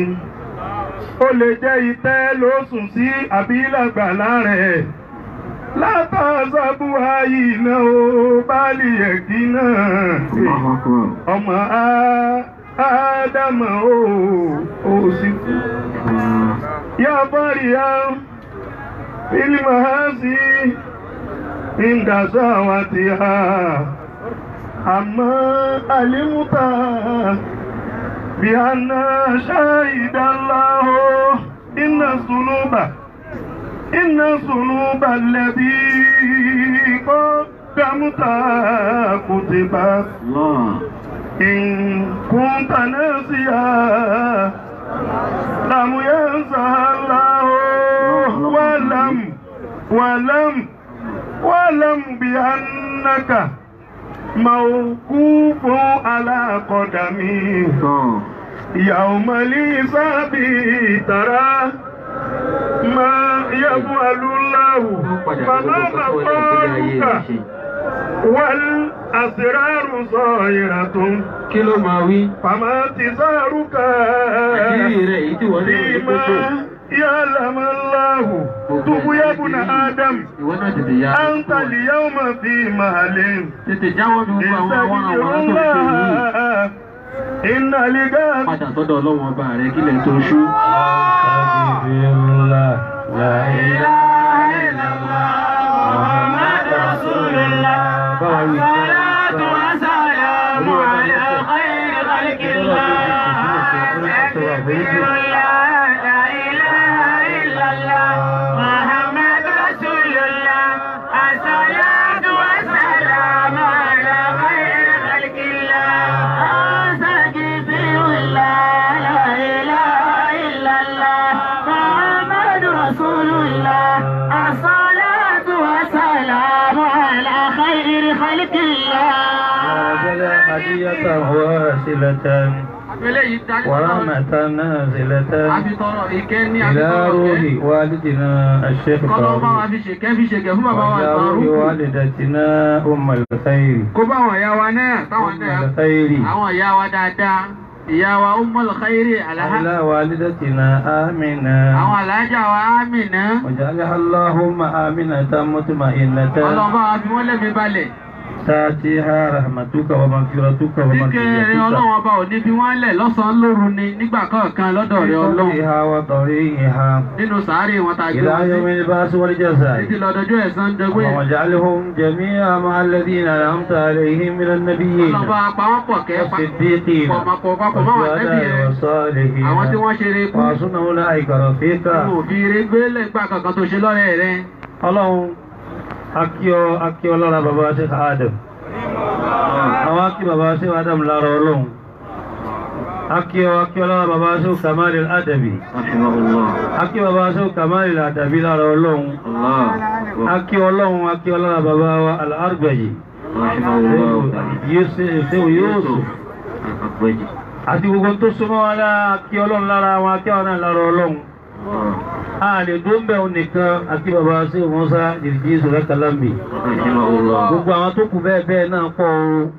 Ó lè jẹ́ itẹ́ ló sùn sí àbí lágbàlá rẹ̀. Látàzábù ayé náà ó bá lè ẹ̀kí náà. Ọmọ Ádámù ó sì kú. Yá bọ́rì á, fílímù á sí, ìdásá wa ti ha. Àmọ́ àlímúta bí a náà ṣáìdánláhó iná sùnúbà. إن الذنوب الذي قدمت كتبت إن كنت ناسيا لم ينسها الله ولم ولم ولم بأنك موقوف على قدمي يوم الحساب ترى ما يفعل الله فما مقالك والأسرار ظاهرة. Kí ló máa wí? فما انتظارك فيما يعلم الله. تب يا ابن آدم أنت اليوم في مهل. استغفر الله إن لقاك. Padà sọ́dọ̀ Ọlọ́run ọba rẹ kílẹ̀ tó ṣú. La ilaha illallah Muhammad Rasulullah. Salatu wa salamu ala khayri khalqillah. La ilaha illallah Muhammad Rasulullah. As-salatu wa salamu ala khayri khalqillah. Astaghfirullah la ilaha illallah Muhammad Rasulullah. As-salatu wa salamu ala khayri khalqillah. هدية واصلة ورحمة نازلة إلى روح والدنا الشيخ طارق وإلى روح والدتنا أم الخير. أم الخير. Ìyá wa Ummul Khairi إلى والدتنا آمنة. Àwọn alájà wa Àmínà. واجعلها اللهم آمنة مطمئنة. Ọlọ́run bá wa fi wọ́n lẹ́mìí balẹ̀. تاتيها رحمتك ومغفرتك Kíkẹ́ Ọlọ́run ọba ò ní fi wọ́n lẹ̀ lọ́sàn-án lóru ni nígbà kọ̀ọ̀kan lọ́dọ̀ rẹ̀ Ọlọ́run. وطريقها وطريقها Nínú sàárè wọn tá a gbé إلى wọn sí. يوم البعث والجزاء. Títí lọ́dọọjọ́ ẹ̀san dọgbé. واجعلهم جميعا مع الذين أنعمت عليهم من النبيين Ọlọ́run bá pa wọ́n pọ̀ kẹ́ والصديقين pọ̀ papọ̀ mọ́ àwọn ànábì والشهداء rẹ̀. والصالحين Àwọn tí wọ́n ṣe eré kú. وحسن أولئك رفيقا. Tí wọn ò fi eré gbé lẹ́gbà kankan tó ṣe lọ́rẹ́ rẹ̀. Ọlọ́run akíọ akíọ lára bàbá Sheikh Adam. Àwọn akí bàbá Sheikh Adam lára Ọlọ́run. Akíọ akíọ lára bàbá Sheikh Kamal al-Adabi. Akí bàbá Sheikh Kamal al-Adabi lára Ọlọ́run. Akí Ọlọ́run akíọ lára bàbá wa Al-Argbaji. Sheikh Yusuf. Àti gbogbo tó súnmọ́ wa lára akí Ọlọ́run lára wọn akí àwọn náà lára Ọlọ́run. A lè dún bẹ́ẹ̀ nìkan àti bàbá sí Mùsá jìrìjì ìṣòro kalambi. Gbogbo àwọn tó kù bẹ́ẹ̀ bẹ́ẹ̀ náà pọ̀ o.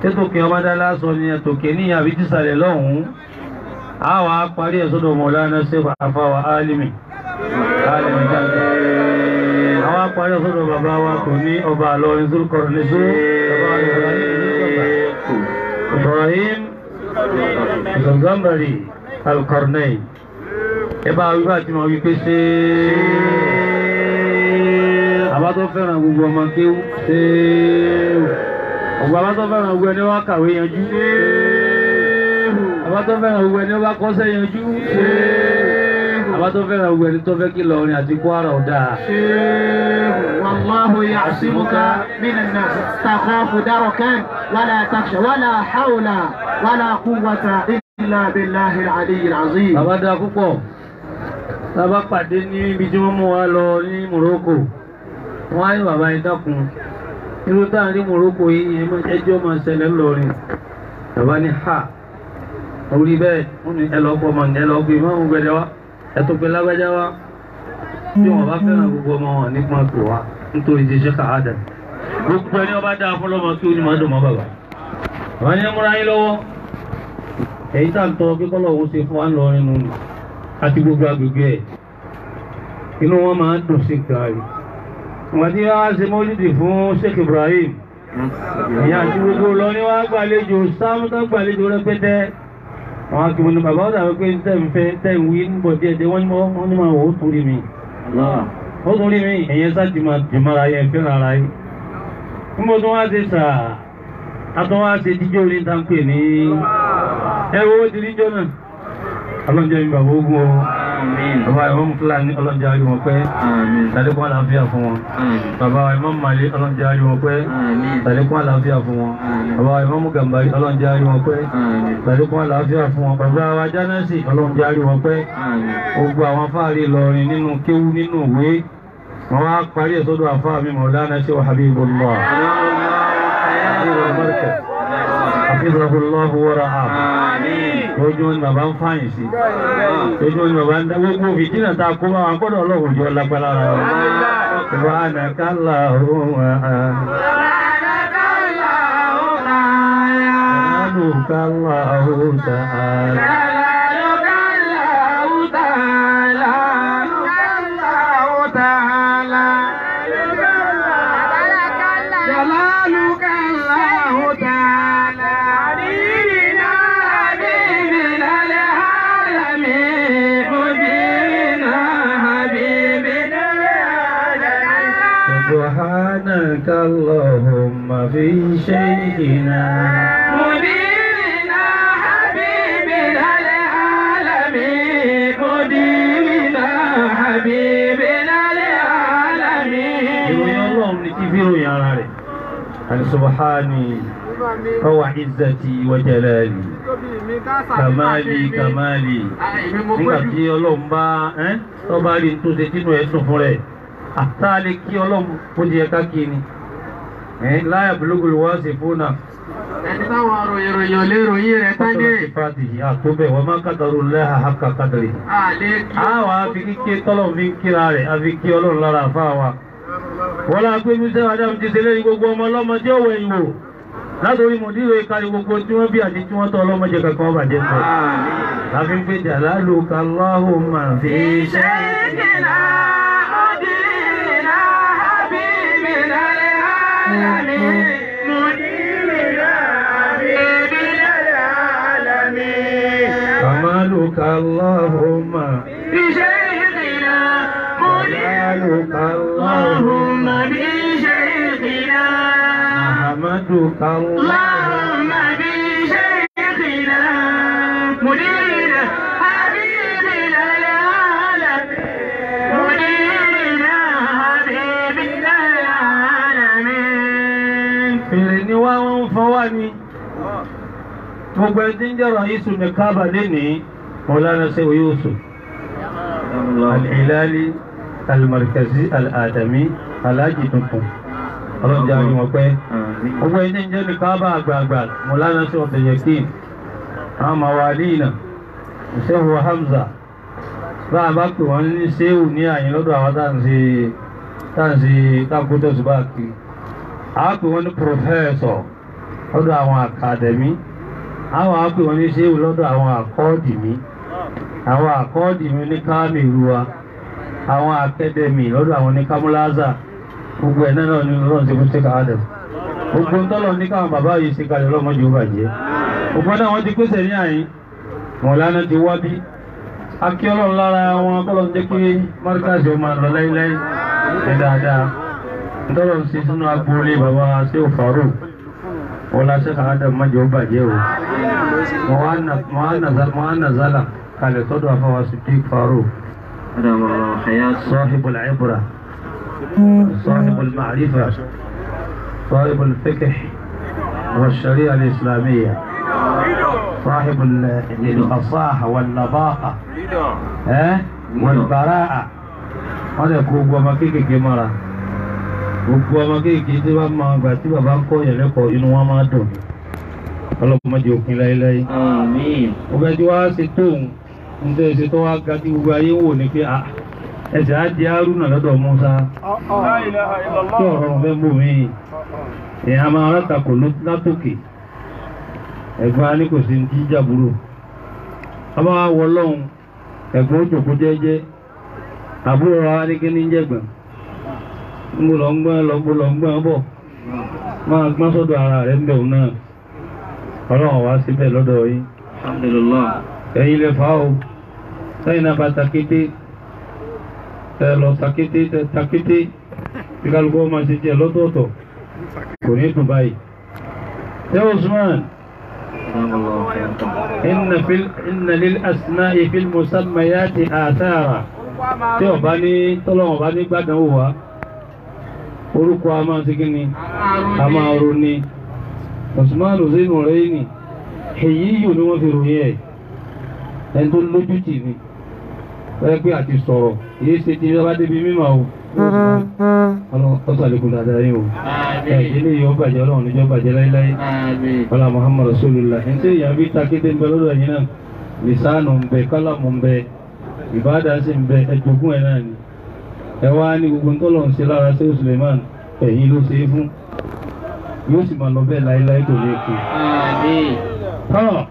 Tètòkè ọmọdé aláṣọ ni ẹ̀tòkè ní àbí tìsàlẹ̀ lọ́hùn-ún. A wà á parí ẹ̀ sọ́dọ̀ Mọ̀lánà Sheikh Àfáwà Álímì. Álímì jáde. Àwọn Àwọn apárí ọ̀sọ́dọ̀ bàbá wa kò ní ọba àlọrin Zulukọ̀rọ̀ ní Zulu. Ibrahim Zangambari Al-Qarnayn. Ẹ bá wíwá tí mo wí pé ṣé àbá tó fẹ́ràn gbogbo ọmọ kéwú ṣé ọgbà àbá tó fẹ́ràn gbogbo ẹni wá kàwé yanjú àbá tó fẹ́ràn gbogbo ẹni wá kọ́ṣẹ́ yanjú àbá tó fẹ́ràn gbogbo ẹni tó fẹ́ kí Ìlọrin àti Kwara ọ̀dà. Wallahu ya'simuka minan nas takhafu darakan wala takhsha wala hawla wala quwwata illa billahi al-aliyyil azim. Bàbá dáa púpọ̀. Bàbá pàdé ní ibi tí wọ́n mú wa lọ ní Morocco. Wọ́n á ní bàbá yẹn dákun. Irú táà ní Morocco yìí ẹjọ́ máa ṣẹlẹ̀ ńlọrin. Bàbá ní ha. Orí bẹ́ẹ̀ wọ́n ní ẹlọ́pọ̀ máa ní ẹlọ́pọ̀ ìmọ̀ òun gbẹdẹ wá. Ẹ̀tọ́ pé lágbájá wá. Tí wọ́n bá fẹ́ràn gbogbo ọmọ wọn nípa pè wá nítorí ti ṣe káàdà. Gbogbo ẹni ọba dáa fún lọ́mọ kí ó ní máa dùn mọ́ bàbá. Bàbá ní ẹ múra yín lọ́wọ́. Èyí tá à ń tọrọ pé kọ́lọ̀ òun ṣe fún wa ńlọrin nù ní àti gbogbo agbègbè ẹ̀. Inú wọn máa ń dùn sí nǹkan rí. Ìwọ̀n tí wọ́n á ṣe mọ́lídì fún Sheikh Ibrahim. Ìyá àti gbogbo lọ ní wọ́n á gbàlejò sáàmù tó gbàlejò rẹpẹtẹ. Àwọn akìmọ̀ ní bàbá ọ̀dà wípé tẹ̀ ń fẹ́ tẹ̀ ń wí ń bọ̀ díẹ̀ díẹ̀ wọ́n ní máa wò ó tún rí mi. Ó tún rí mi. Ẹ̀yẹn sá ti máa dì mára yẹn fẹ́ràn ara yìí. Níbo tí wọ́n á ṣe sàá, a tún wá ṣe jíjó ní táǹpẹ̀ ní ẹwọ́ ti ríjọ́ náà. Ọlọ́njẹ́ mi bàbá ogun o. Bàbá Imam Fúlàní ọlọ́njẹ́ ayé wọn pẹ́. Tàlékún àlàáfíà fún wọn. Bàbá Imam Mali ọlọ́njẹ́ ayé wọn pẹ́. Tàlékún àlàáfíà fún wọn. Bàbá Imam Gàmbàrí ọlọ́njẹ́ ayé wọn pẹ́. Tàlékún àlàáfíà fún wọn. Bàbá wa Jánásì ọlọ́njẹ́ ayé wọn pẹ́. Gbogbo àwọn afáàrí Ìlọrin nínú kéwú nínú ìwé. Wọ́n wá parí ẹ̀ sọ́dọ̀ àfáà mi Mawlana Sheikh Habibullah. Hafizahullahu wa ra'ah. Lójú ni bàbá ń fàyìn sí. Lójú ni bàbá ń dá gbogbo fìtínà tá a kó bá wọn gbọ́dọ̀ ọlọ́run jọ lágbára rẹ̀. Subhanakallahumma. Subhanakallahu ta'ala. سبحانك اللهم في شيئنا مديرنا حبيبنا العالمين مديرنا حبيبنا العالمين. Ìròyìn Ọlọ́run ni kí fíròyìn ara rẹ̀. Al-Subhani wa izzati wa jalali kamali kamali. Nígbà tí Ọlọ́run bá tó bá rí tó ṣe tínú ẹ̀ sùn fún rẹ̀. Àtàlẹ́ kí Ọlọ́run ó di ẹ̀ka kí ni. Láyà búlógùlù wá sí fúnà. Ẹni táwọn ròyìnròyìn ò lè ròyìn rẹ̀ tán dé. Àtúbẹ̀ wọ́n máa kàdàrú lẹ́hà hàkà kàdàrí. Àwọn afi kíké tọ́lọ̀ fi ń kíra rẹ̀, àfi kí Ọlọ́run lára àfáà wa. Wọ́n lá pé Musa Adam ti ṣe lẹ́yìn gbogbo ọmọ ọlọ́mọ tí ó wẹ̀ ìwò. Látòrí mùdíwèé kárí gbogbo tí wọ́n bí àti tí wọ́n tọ́ ọlọ́mọdé kankan bàjẹ́ sọ. Láfi ń pè jalaluka Allahumma fi shaykhina كمالك اللهم بشيخنا جلالك اللهم بشيخنا نحمدك اللهم بشيخنا مديرنا حبيبنا العالمين مديرنا حبيبنا العالمين. Fèrè ni wá wọ́n ń fọwọ́ ni. Gbogbo ẹni tí ń jẹ́rọ Yusuf ní Káàbà lénìí, Mawlana Sheikh Yusuf Al-Hilali Al-Markazi Al-Adami Alhaji tuntun. Ọlọ́jà ni wọ́n pẹ́. Gbogbo ẹni tí ń jẹ́ ní Káàbà àgbààgbà, Mawlana Sheikh Abdul-Yakin, àwọn Mawalina, Sheikh Hamza. Bá a bá pè wọ́n ní Ṣéhù ní àyìn lọ́dọ̀ àwọn táǹsì kákútọ̀ ṣùgbọ́n kiri. A pè wọ́n ní pòfẹ́sọ̀ lọ́dọ̀ àwọn àkàdẹ̀mí. Àwọn á pè wọ́n ní ṣéwù lọ́dọ̀ àwọn àkọ́ọ̀dìmí. Àwọn àkọ́ọ̀dìmí ní káàmìrú wa. Àwọn akẹ́dẹ̀mí lọ́dọ̀ àwọn ní kámúlázà. Gbogbo ẹ̀ náà ni Ọlọ́run ti fún Sheikh Adam. Gbogbo ń tọ́lọ̀ ní káwọn bàbá yìí ṣe kalẹ̀ ọlọ́mọdé ó bàjẹ́. Gbogbo náà wọ́n ti pèsè ní àyín. Mọ̀lánà ti wá bí. Akí Ọlọ́run lára wọn kọ́lọ́ ń jẹ́ kí mọ́ríkàsì ó máa lọ láíláí ní dáadáa. Ntọ́lọ̀ ń ṣe sínú agboolé bàbá Sheikh Farouk. Wọ́n la Sheikh Adam mọ́jọ́ ó bàjẹ́ o. Mọ́ á nàzálà kalẹ̀ sọ́dọ̀ àfọwọ́ Siddiq Farouk. صاحب العبرة صاحب المعرفة صاحب الفقه والشريعة الإسلامية صاحب الفصاحة واللباقة والبراءة. Wọ́n lè kó gbogbo ọmọ kéékèèké mọ́ra, gbogbo ọmọ kéékèèké tí wọ́n máa gbà tí bàbá ń kọ́ yẹn lẹ́kọ̀ọ́ inú wọn máa dùn. Ọlọ́mọdé òpin láéláé. Ọbẹ̀ tí wàá ṣe tóun ń tẹ́ ṣe tó wá ga tí gbogbo ayé wò ní pé ẹsẹ̀ á di Haruna lọ́dọ̀ Musa tí ọ̀rọ̀ fẹ́ mú mi. Èèyàn máa rátakò látòkè ẹ̀gbọ́n á ní kò sí ní jíjàbúrò. Ọba wa wọ lọ́hùn ẹ̀gbọ́n ó jòkó jẹ́jẹ́, àbúrò wa ní kí ní jẹ̀gbọ́n ń bò lọ ń gbọ́n lọ ń lọ ń gbọ́n bọ̀ máa gbọ́n sọ́dọ̀ ara rẹ̀ ń bẹ̀ òun náà. Ọlọ́run wá síbẹ̀ lọ́dọ̀ yín. Alhamdulillah. Ẹ̀yin lè fà ó sẹ́yìn náà bá takété tẹ lọ takété tẹ takété tí kálukú ọmọ ṣe tiẹ̀ lọ́tọ̀ọ̀tọ̀ kò ní dùn báyìí. Ṣé Usman inna lil asma'i fil musammayati athara tí ọba ní tọ́lọ́wọ̀n bá ní gbádùn wò wá orúkọ a máa ṣe kí ni a máa ro ni. Usman Zinu Rẹ́yìnì èyí yìí ni wọ́n fi ròyìn ẹ̀ ẹni tó lójú tì ní wọ́n pé àti sọ̀rọ̀ yìí ṣe ti bá débi mímọ́ o. Ọlọ́run ṣàlékún dáadáa yín o. Ilé yìí ó bàjẹ́ Ọlọ́run níjọ́ bàjẹ́ láíláí. Ọlá Muhammad Rasulullah. Ẹni tí èèyàn bí takété ń bẹ lọ́dọ̀ ẹ̀yìn náà lìsánù ń bẹ kálámù ń bẹ ìbáàdà sì ń bẹ ẹjogún ẹ̀ náà ni. Ẹ wá ní gbogbo ń tọ́lọ̀ ń ṣe lára ṣé Suleiman ẹ̀yìn ló ṣe é fún. Yóò sì máa lọ bẹ́ẹ̀ láíláí kò ní kú. Tọ́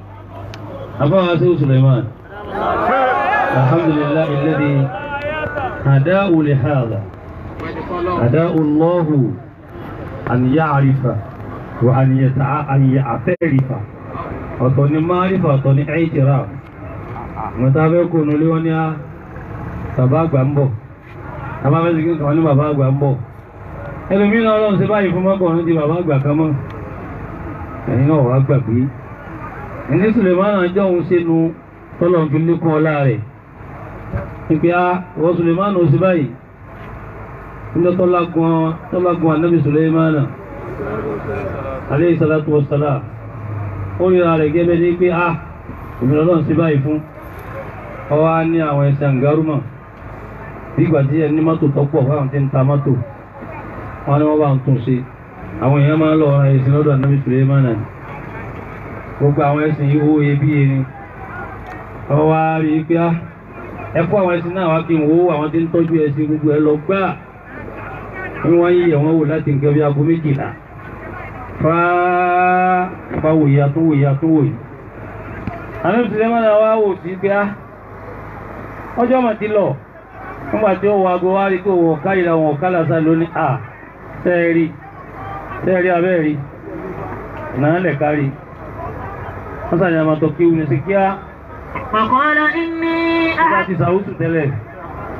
àbáwá ṣé Suleiman. Alhamdulillah alladhi hada'u li hadha. Hada'u Allahu an ya'rifa wa an ya'tarifa. Ọ̀tọ̀ ni márífà, ọ̀tọ̀ ni i'tiraf. Mo ta fẹ́ kó nulẹ̀ wọn ní a bàbá àgbà ń bọ̀. Bàbá fẹ́ sìnkú kan ní bàbá àgbà ń bọ̀. Ẹlòmíràn Ọlọ́run ṣe báyìí fún mọ́kànlá ti bàbá àgbà kan mọ́. Ẹ̀yin náà wàá gbàgbé. Ẹni Sulemana jọ òun ṣe nu tọ́lọ̀ fi lékún ọlá rẹ̀. Ìpè á wọ́n Sulemana ó ṣe báyìí. Níjọ́ tọ́lágun Ànábì Sulemana alayhi salatu wassalam. Ó ríra rẹ̀ gẹ́gẹ́ ní pé á òmìnira Ọlọ́run ṣe báyìí fún. Ọwọ́ á ní àwọn ẹsẹ̀ àǹgárùmọ̀. Bí ìgbà tí ẹni mọ́tò tọ́pọ̀ fáwọn tí ń ta mọ́tò. Wọ́n ní wọ́n bá ń tún ṣe. Àwọn èèyàn máa ń lọ ra ẹ̀sìn lọ́dọ̀ Ànábì Sulemana ni. Gbogbo àwọn ẹ̀sìn yìí owó iyebíye ni. Ọwọ́ á rí i pé á ẹ kó àwọn ẹ̀sìn náà wá kí n wo àwọn tí ń tọ́jú ẹ̀sìn gbogbo ẹ lọ gbá. Ní wọ́n yí ẹ̀wọ̀n wò láti nǹkan bí aago 12. Fáá bá wòye àtúnwòye àtúnwòye. Ànábì Sulemana wá wò sí pé á ọjọ́ mà ti lọ. Nígbà tí ó wọ aago wá rí pé òun ọ̀ká ìlà òun ọ̀ká làṣà lónìí à sẹ́ẹ̀rí sẹ́ẹ̀rí abẹ́ẹ̀rí náà lẹ̀ kárí. Wọ́n sàyàn àmàtọ̀ kí wù ní sí kíá. Faqala inni Nígbà tí sàwùsù tẹ́lẹ̀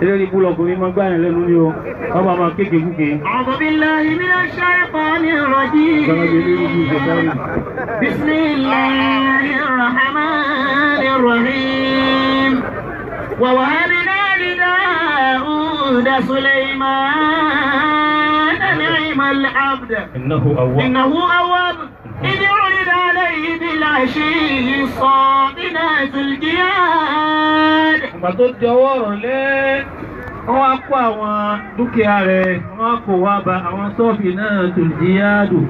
eléré ibú lọkùnrin máa gbáyàn lẹ́nu ní o, wọ́n máa máa kéèké kúkè. A'udhu billahi minash shaytanir rajim. Bismillahir rahmanir rahim. Wa wahabna li Dawuda Sulaiman ni'mal 'abd. Innahu awwab. Innahu awwab. إذ عرض عليه بالعشي الصافنات الجياد. Ìgbà tó di ọwọ́ ọ̀rọ̀ lé, wọ́n wá kó àwọn dúkìá rẹ̀, wọ́n kó wá ba àwọn sọ́ọ̀fì náà tó jíyáàdù.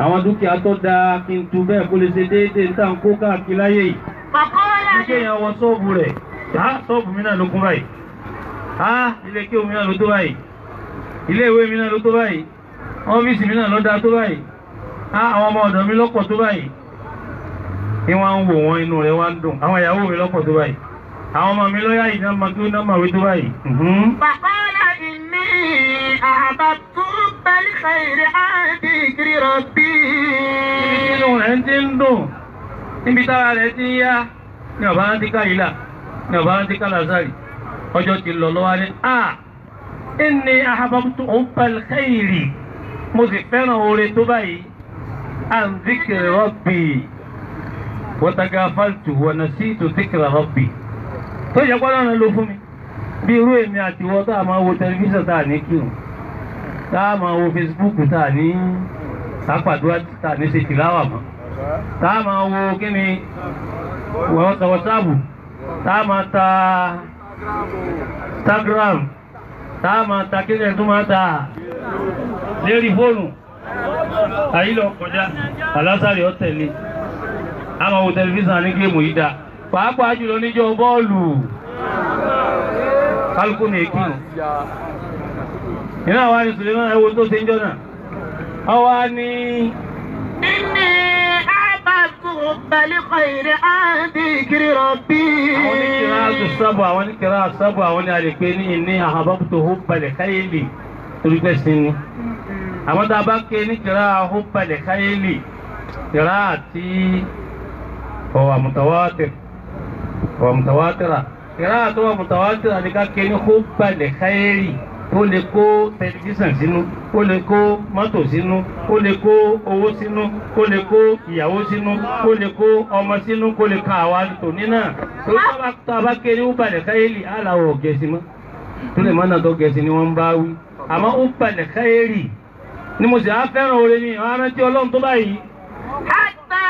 Àwọn dúkìá tó dáa kí n tu bẹ́ẹ̀ kó lè ṣe déédéé ní tàn kó káàkiri láyé yìí. Faqala Ní kéèyàn wọ sọ́ọ̀bù rẹ̀, á sọ́ọ̀bù mi náà ló kún báyìí. Á ilé kéwù mi náà ló tó báyìí. Ilé ìwé mi náà ló tó báyìí. Ọ́fíìsì mi náà ló dáa tó báyìí. Á àwọn ọmọ ọ̀dọ̀ mi lọ́pọ̀ tó báyìí. Ní wọ́n ń wò wọ́n inú rẹ̀ wá ń dùn. Àwọn ìyàwó mi lọ́pọ̀ tó báyìí. Àwọn ọmọ mi lọ́yà yìí náà máa kí ó náà máa wí tó báyìí. فقال إني أحببت حب الخير عن ذكر ربي. Inú rẹ̀ ń ti ń dùn níbi tára rẹ̀ ti ń yá ní ọ̀bá rántí káyìlá ní ọ̀bá rántí kálásárì ọjọ́ ti lọ lọ́wọ́ ní a inni ahabbtu hubbal khairi mo sì fẹ́ràn oore tó báyìí an dhikri rabbi wa tagafaltu wa nasitu dhikra rabbi tó yẹ kọ́lá náà ló fún mi bí irú èmi àti ìwọ tá a máa wo tẹlifíṣàn tá a ní kírun tá a máa wo Facebook tá a ní sápàdúrà tá a ní ṣe tìláwà mọ́ tá a máa wo kí ni wọ́sáàbù tá a máa ta Instagram tá a máa ta kí ni ẹ̀ tó máa ta lérí fóònù àyílọ̀ kọjá alásàrè ọ̀tẹ̀lẹ̀ a máa wo tẹlifíṣàn ní géèmù yìí dáa pàápàá jùlọ níjọ́ bọ́ọ̀lù kálukú ní èkìrùn iná wa ní Suleiman ẹwọ tó ṣe ń jọ́nà ọwá ní إني أحببت حب الخير عن ذكر ربي. Àwọn oníkìrá sábà àwọn oníkìrá sábà àwọn ní àlèpé ní ìní ahabbtu hubbal khayli torí pé sí ni àwọn tá a bá ké ní kìrá hubbal khayli kìrá àti ọwà mutawatir ọwà mutawatira kìrá àti ọwà mutawatira ní ká ké ní hubbal khayli ó lè kó tẹlifíṣàn sínú ó lè kó mọ́tò sínú ó lè kó owó sínú ó lè kó ìyàwó sínú ó lè kó ọmọ sínú kó lè ka àwa tòní náà tó tá a bá ké ní hubbal khayli aláwọ̀ gẹ̀ẹ́sì mọ́ tó lè mọ́nà tó gẹ̀ẹ́sì ni wọ́n ń bá wí àmọ́ hubbal khayli ni mo sì á fẹ́ràn oore ni àwọn arántí ọlọ́run tó báyìí. حتى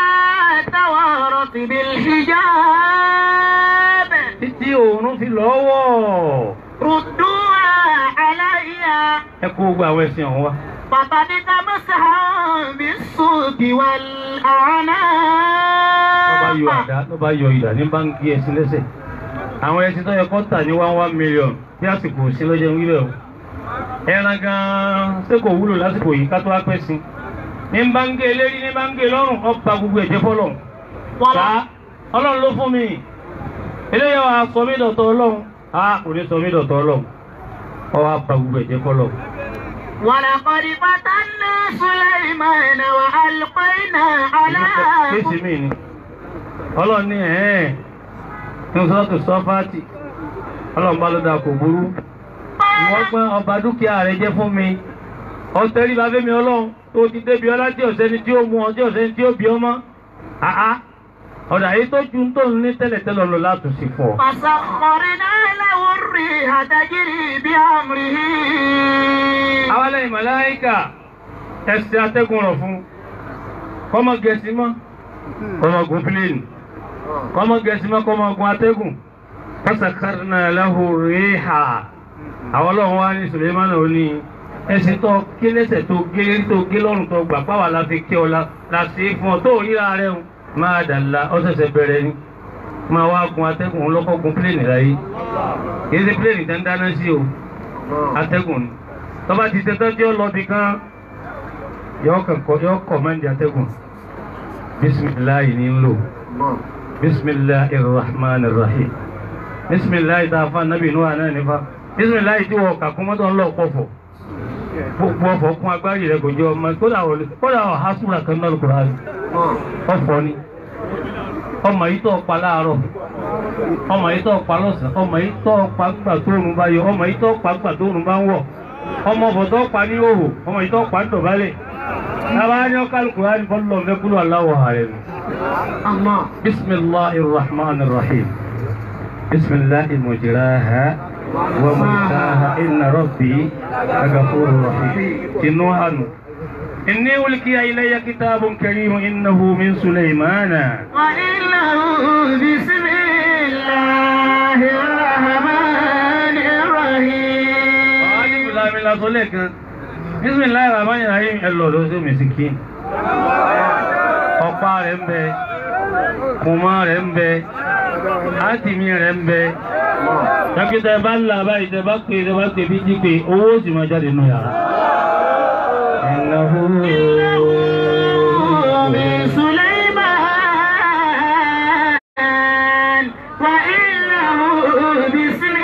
توارت بالحجاب. Títí òórùn fi lọ́wọ́. ردوها علي. Ẹ kó gbogbo àwọn ẹ̀sìn ọ̀hún wá. فطبق مسحا بالسوق Ló bá yọ والأعناق. àdá ló bá yọ ìdá ní báńkì ẹ̀sìn lẹ́sẹ̀. Àwọn ẹ̀sìn tó yẹ kó tà ní 1 million bí àsìkò sí lọ́jọ́ ń wílẹ̀ o. Ẹran gan-an ṣé kò wúlò lásìkò yìí ká tó wá pẹ́ sí. Ní báńkì eléyìí ní báńkì lọ́rùn ọba gbogbo ẹ̀jẹ̀ fọlọ̀. Ká ọlọ́run ló fún mi. Eléyìí wa sọ mí dọ̀tọ̀ ọlọ́run. A kò ní sọ mí dọ̀tọ̀ ọlọ́run. Ọ wá ba gbogbo ẹ̀jẹ̀ fọlọ̀. ولقد فتنا سليمان وألقينا على Kéèsì mi ni. Ọlọ́run ní ẹ̀ẹ́n ní sọ́tò sọ́fàtì. Ọlọ́run bá ló dáa kò burú. Ìwọ́n pẹ́ ọba dúkìá rẹ jẹ́ fún mi. Ọ̀tẹ́rí bá fẹ́mi ọlọ́run tó ti débi ọlá tí ọ̀sẹ́ni tí ó mú ọ tí ọ̀sẹ́ni tí ó bí ọmọ. Àá ọ̀dà yìí tó ju tó ń ní tẹ́lẹ̀tẹ́lẹ̀ lọ látúnṣe fún ọ. فسخرنا له الريح تجري بأمره. Àwọn ẹlẹ́yìn màláíkà ẹsẹ̀ atẹ́gùn rọ̀ fún kọ́mọ gẹ̀ẹ́sì mọ́ kọ́mọ gun pílẹ̀nì kọ́mọ gẹ̀ẹ́sì mọ́ kọ́mọ gun atẹ́gùn fasakarna lahu riha àwọn ọlọ́run wá ní Sulemana ó ní ẹsẹ̀ tó gé lẹ́sẹ̀ tó gé tó gé lọ́rùn tó gbà pàwọ́ la fi kí ọ la la ṣe é fún ọ tó ríra rẹ̀ ń máa dàlá ọ ṣẹ̀ṣẹ̀ bẹ̀rẹ̀ ni máa wá gun atẹ́gùn lọ́kọ́ gun pílẹ̀nì láyé kì í ṣe pílẹ̀nì tẹ́ ń dáná sí o atẹ́gùn ni tọ́ba ti ṣe tọ́jú ọlọ́bì kan yọ kọ̀mẹ́ndì atẹ́gùn bisimilayi ní ń lò bisimilayi rahman rahim bisimilayi tá a fa nabi inú àná nífa bisimilayi tí wọ́n kà kún mọ́tò ńlọ pọ̀fọ̀ gbogbo ọ̀fọ̀ kún agbárí rẹ̀ kò jẹ́ ọmọ kódà ọ̀há súra kan náà Kùránì ọ̀fọ̀ ni ọmọ yìí tó pa láàárọ̀ ọmọ yìí tó pa lọ́sàn-án ọmọ yìí tó pa gbà tóorùn bá yọ ọmọ yìí tó pa gbà tóorùn bá ń wọ̀ ọmọ ọ̀fọ̀ tó pa ní òhò ọmọ yìí tó pa ń dọ̀bálẹ̀ tábà ní ọkàlùkù rẹ̀ bọ́lọ̀ mẹ́kúlù aláwọ̀ ààrẹ nù. الله. bisimilahi rahman rahim bisimilahi mujiraha wa mursaha inna rabbi lagafuru rahim tinú àánú. inni ulkiya ilayya kitabun karim innahu min sulaymana. وإنه بسم الله الرحمن الرحيم. Bismillahi rahmani rahim ẹ lọ lọ sí mìsíkì. Ọ̀pá rẹ̀ ń bẹ, kùmọ̀ rẹ̀ ń bẹ, átìmí rẹ̀ ń bẹ. Dókítà ẹ bá ń là báyìí tẹ bá pè tẹ bá pè bí jí pé owó sì máa jáde nù yàrá. Innahu من سليمان وإنه بسم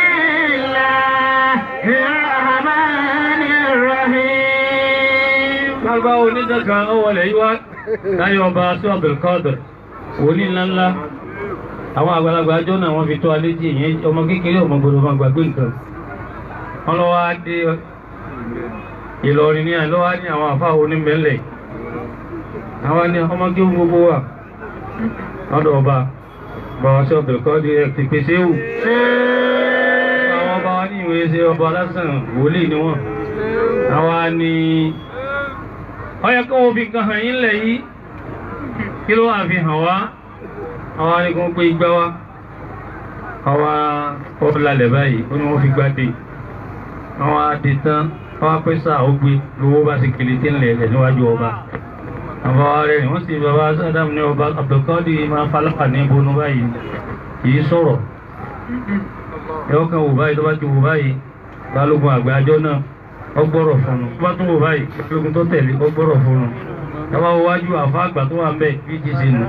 الله الرحمن níjọ́ kan ó wọlé yí wá láyé ọba sí Abdulkadir wòlíì ńláńlá àwọn àgbàlagbà àjọ náà wọ́n fi tó alé jì yẹn ọmọ kékeré ọmọ gbọdọ̀ máa gbàgbé nǹkan wọn lọ wá dé Ìlọrin ní àlọ́ wá ní àwọn àfáà onímẹ̀lẹ̀ àwọn ní ọmọ kí gbogbo wà lọ́dọ̀ ọba bàbá sí Abdulkadir ẹ̀ ti pèsè wù àwọn ọba wa ní ìwé ṣe ọba lásán wòlíì ni wọ́n àwa ni ó yẹ kó wọ́n fi nǹkan hàn yín lẹ̀ yìí kí ló wà fi hàn wá àwa ni kò ń pé igbá wa àwa ọ̀làlẹ̀ báyìí ó ní wọ́n fi gbá dé àwọn adé tán àwa pé sáà ó gbé lówó bá sì kele tí ń lẹ̀ lẹ̀ níwájú ọba àbá wa rẹ̀ wọ́n sì bàbá Sádàm ní ọba Abdulkadir máa falápà ní bonú báyìí kì í sọ̀rọ̀ ẹ̀wọ́n kan wò báyìí tó bá ti wò báyìí balógun àgbà àjọ náà ọgbọ́rọ̀ fún un tó bá tún wò báyìí balógun tó tẹ̀lé ọgbọ́rọ̀ fún un ẹwà wájú àfa àgbà tó wà ń bẹ̀ bí jí sí nù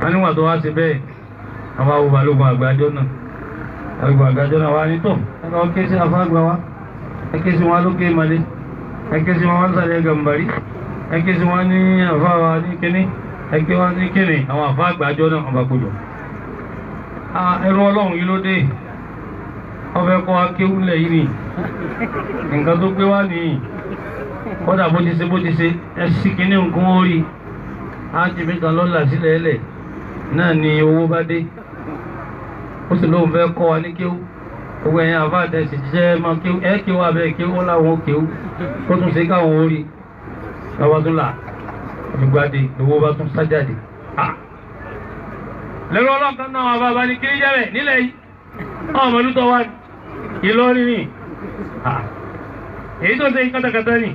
wọn níwà tó wá sí bẹ́ẹ̀ àwọn àwọn balógun àgbà àjọ náà balógun àgbà àjọ náà wà ní tọ̀ ẹ̀ka wọn ké sí àfa àgbà wa ẹ ké sí wọn lókè malé ẹ ké sí wọn sàlẹ̀ gàmbàrí ẹ ké sí wọn ní àfa wa ní kíní ẹ ké wọn ní kíní àwọn àfa àgbà àjọ náà wọn bá kó jọ. Ẹrú ọlọ́run yìí ló dé ọbẹ̀ kọ́ akéwúlẹ̀ yìí ni nǹkan tó gbé wá nìyí kódà bó ti ṣe bó ti ṣe ẹ sì kíní nǹkan ó rí ájì mẹ́ta lọ́là sílẹ̀ ẹlẹ̀ náà ni owó bá dé ó sì lóun fẹ́ kọ́ wa ní kéwú gbogbo ẹ̀yin àfa àtẹ̀sí jíjẹ́ máa kéwú ẹ kéwú abẹ́ kéwú ó láwọn kéwú ó tún ṣe káwọn ó rí lọ́wọ́ tún là ìgbàdé owó bá tún sájáde lẹ́rọ ọlọ́kan náà wà bàbá ní kiri jẹ́rẹ̀ nílẹ̀ yìí ọmọ ìlú tó wà Ìlọrin ni èyí tó ṣe kátàkátà ni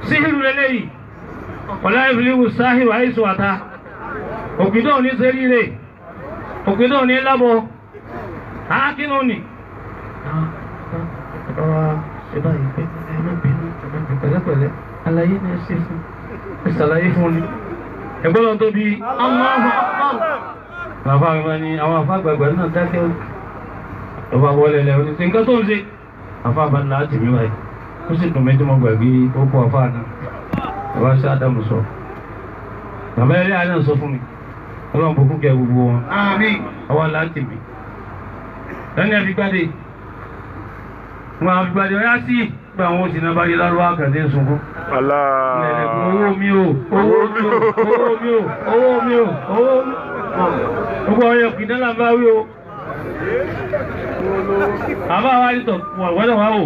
síhìrù lélẹ́yìí ọ̀la ìfìlíwù sáhìrù àìsùn àta òkìdó ní sẹ́ríre òkìdó ní lábọ̀ ákínú ni. Pẹ̀lẹ́pẹ̀lẹ́ àlàyé ni ẹ ṣe fún ẹ ṣàlàyé fún ni ẹgbọ́n lọ tóbi. Allahu Akbar. Bàbá mi máa ní àwọn afágbàgbà náà dákẹ́ ọba wọlé lẹ́wọ́n ní nǹkan tó ń ṣe. Afá bá ńlá tì mí báyìí. Ó sì dùn mí tí mo gbàgbé ó kó afá náà. Bàbá ṣe Ádámù sọ. Bàbá ẹlẹ́yà náà sọ fún mi. Ọlọ́run bò kúkẹ́ gbogbo wọn. Àmín. Ọwọ́ ńlá tì mí. Lẹ́ni àfigbádé. Wọ́n àfigbádé ọ̀yá sí. Gba àwọn òsì náà bá yé lárúbá kàdé sunkún. Allah. Owó mi o, owó mi o, owó mi o, owó mi o, owó mi o. Gbogbo ọyọ kìdán là ń bá wí o. Àbá wa ní tọ̀ wọ́dọ̀ wá o.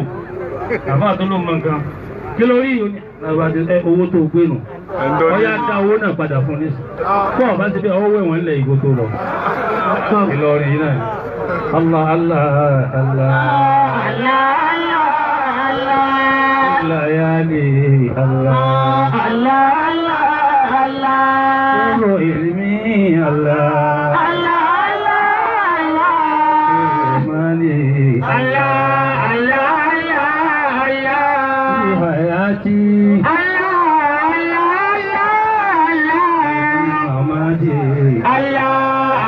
Àbá tó ló mọ nǹkan. Kí ló rí owó tó gbé nù? Ọyá dá owó náà padà fún ní. Fún ọ̀bá ti bí ọwọ́ wẹ̀wọ̀n ńlẹ̀ ìgò tó lọ. Ìlọrin yìí náà. Allah Allah Allah. Allah Allah. Layali Allah. Allah Allah Allah. Sirru ilmi Allah. Allah Allah Allah. Sirru mali Allah Allah Allah Allah. Fi hayati. Allah Allah Allah Allah. Mamadi. Allah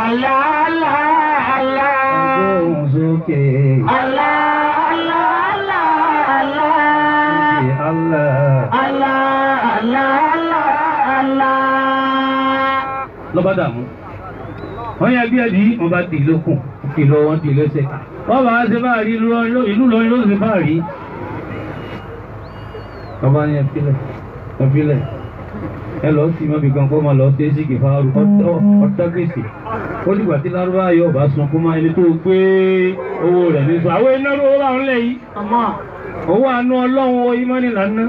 Allah Allah Allah. Gbóhùn sókè. Allah Allah Allah Allah. Allah. Allah Allah Allah Allah. Lọ́ba dààmú. Wọ́n yà bí ẹ̀dí wọ́n bá dì lókun, ìlọ wọn dì lẹ́sẹ̀. Wọ́n bá ṣe bá rí ìlú lọ́rin ló ṣe bá rí. Bàbá ní ẹ̀fílẹ̀, ẹ̀fílẹ̀. Ẹ lọ sí mọ́bì kan kó máa lọ sí èsì kìfàárù ọ̀tá gbèsè. Ó dìgbà tí lárúbá yóò bá sun kó máa ẹni tó gbé owó rẹ̀ ní sọ. Àwọn iná ló wà ńlẹ̀ yìí. Owó àánú ọlọ́run oyí mọ́ni lànà.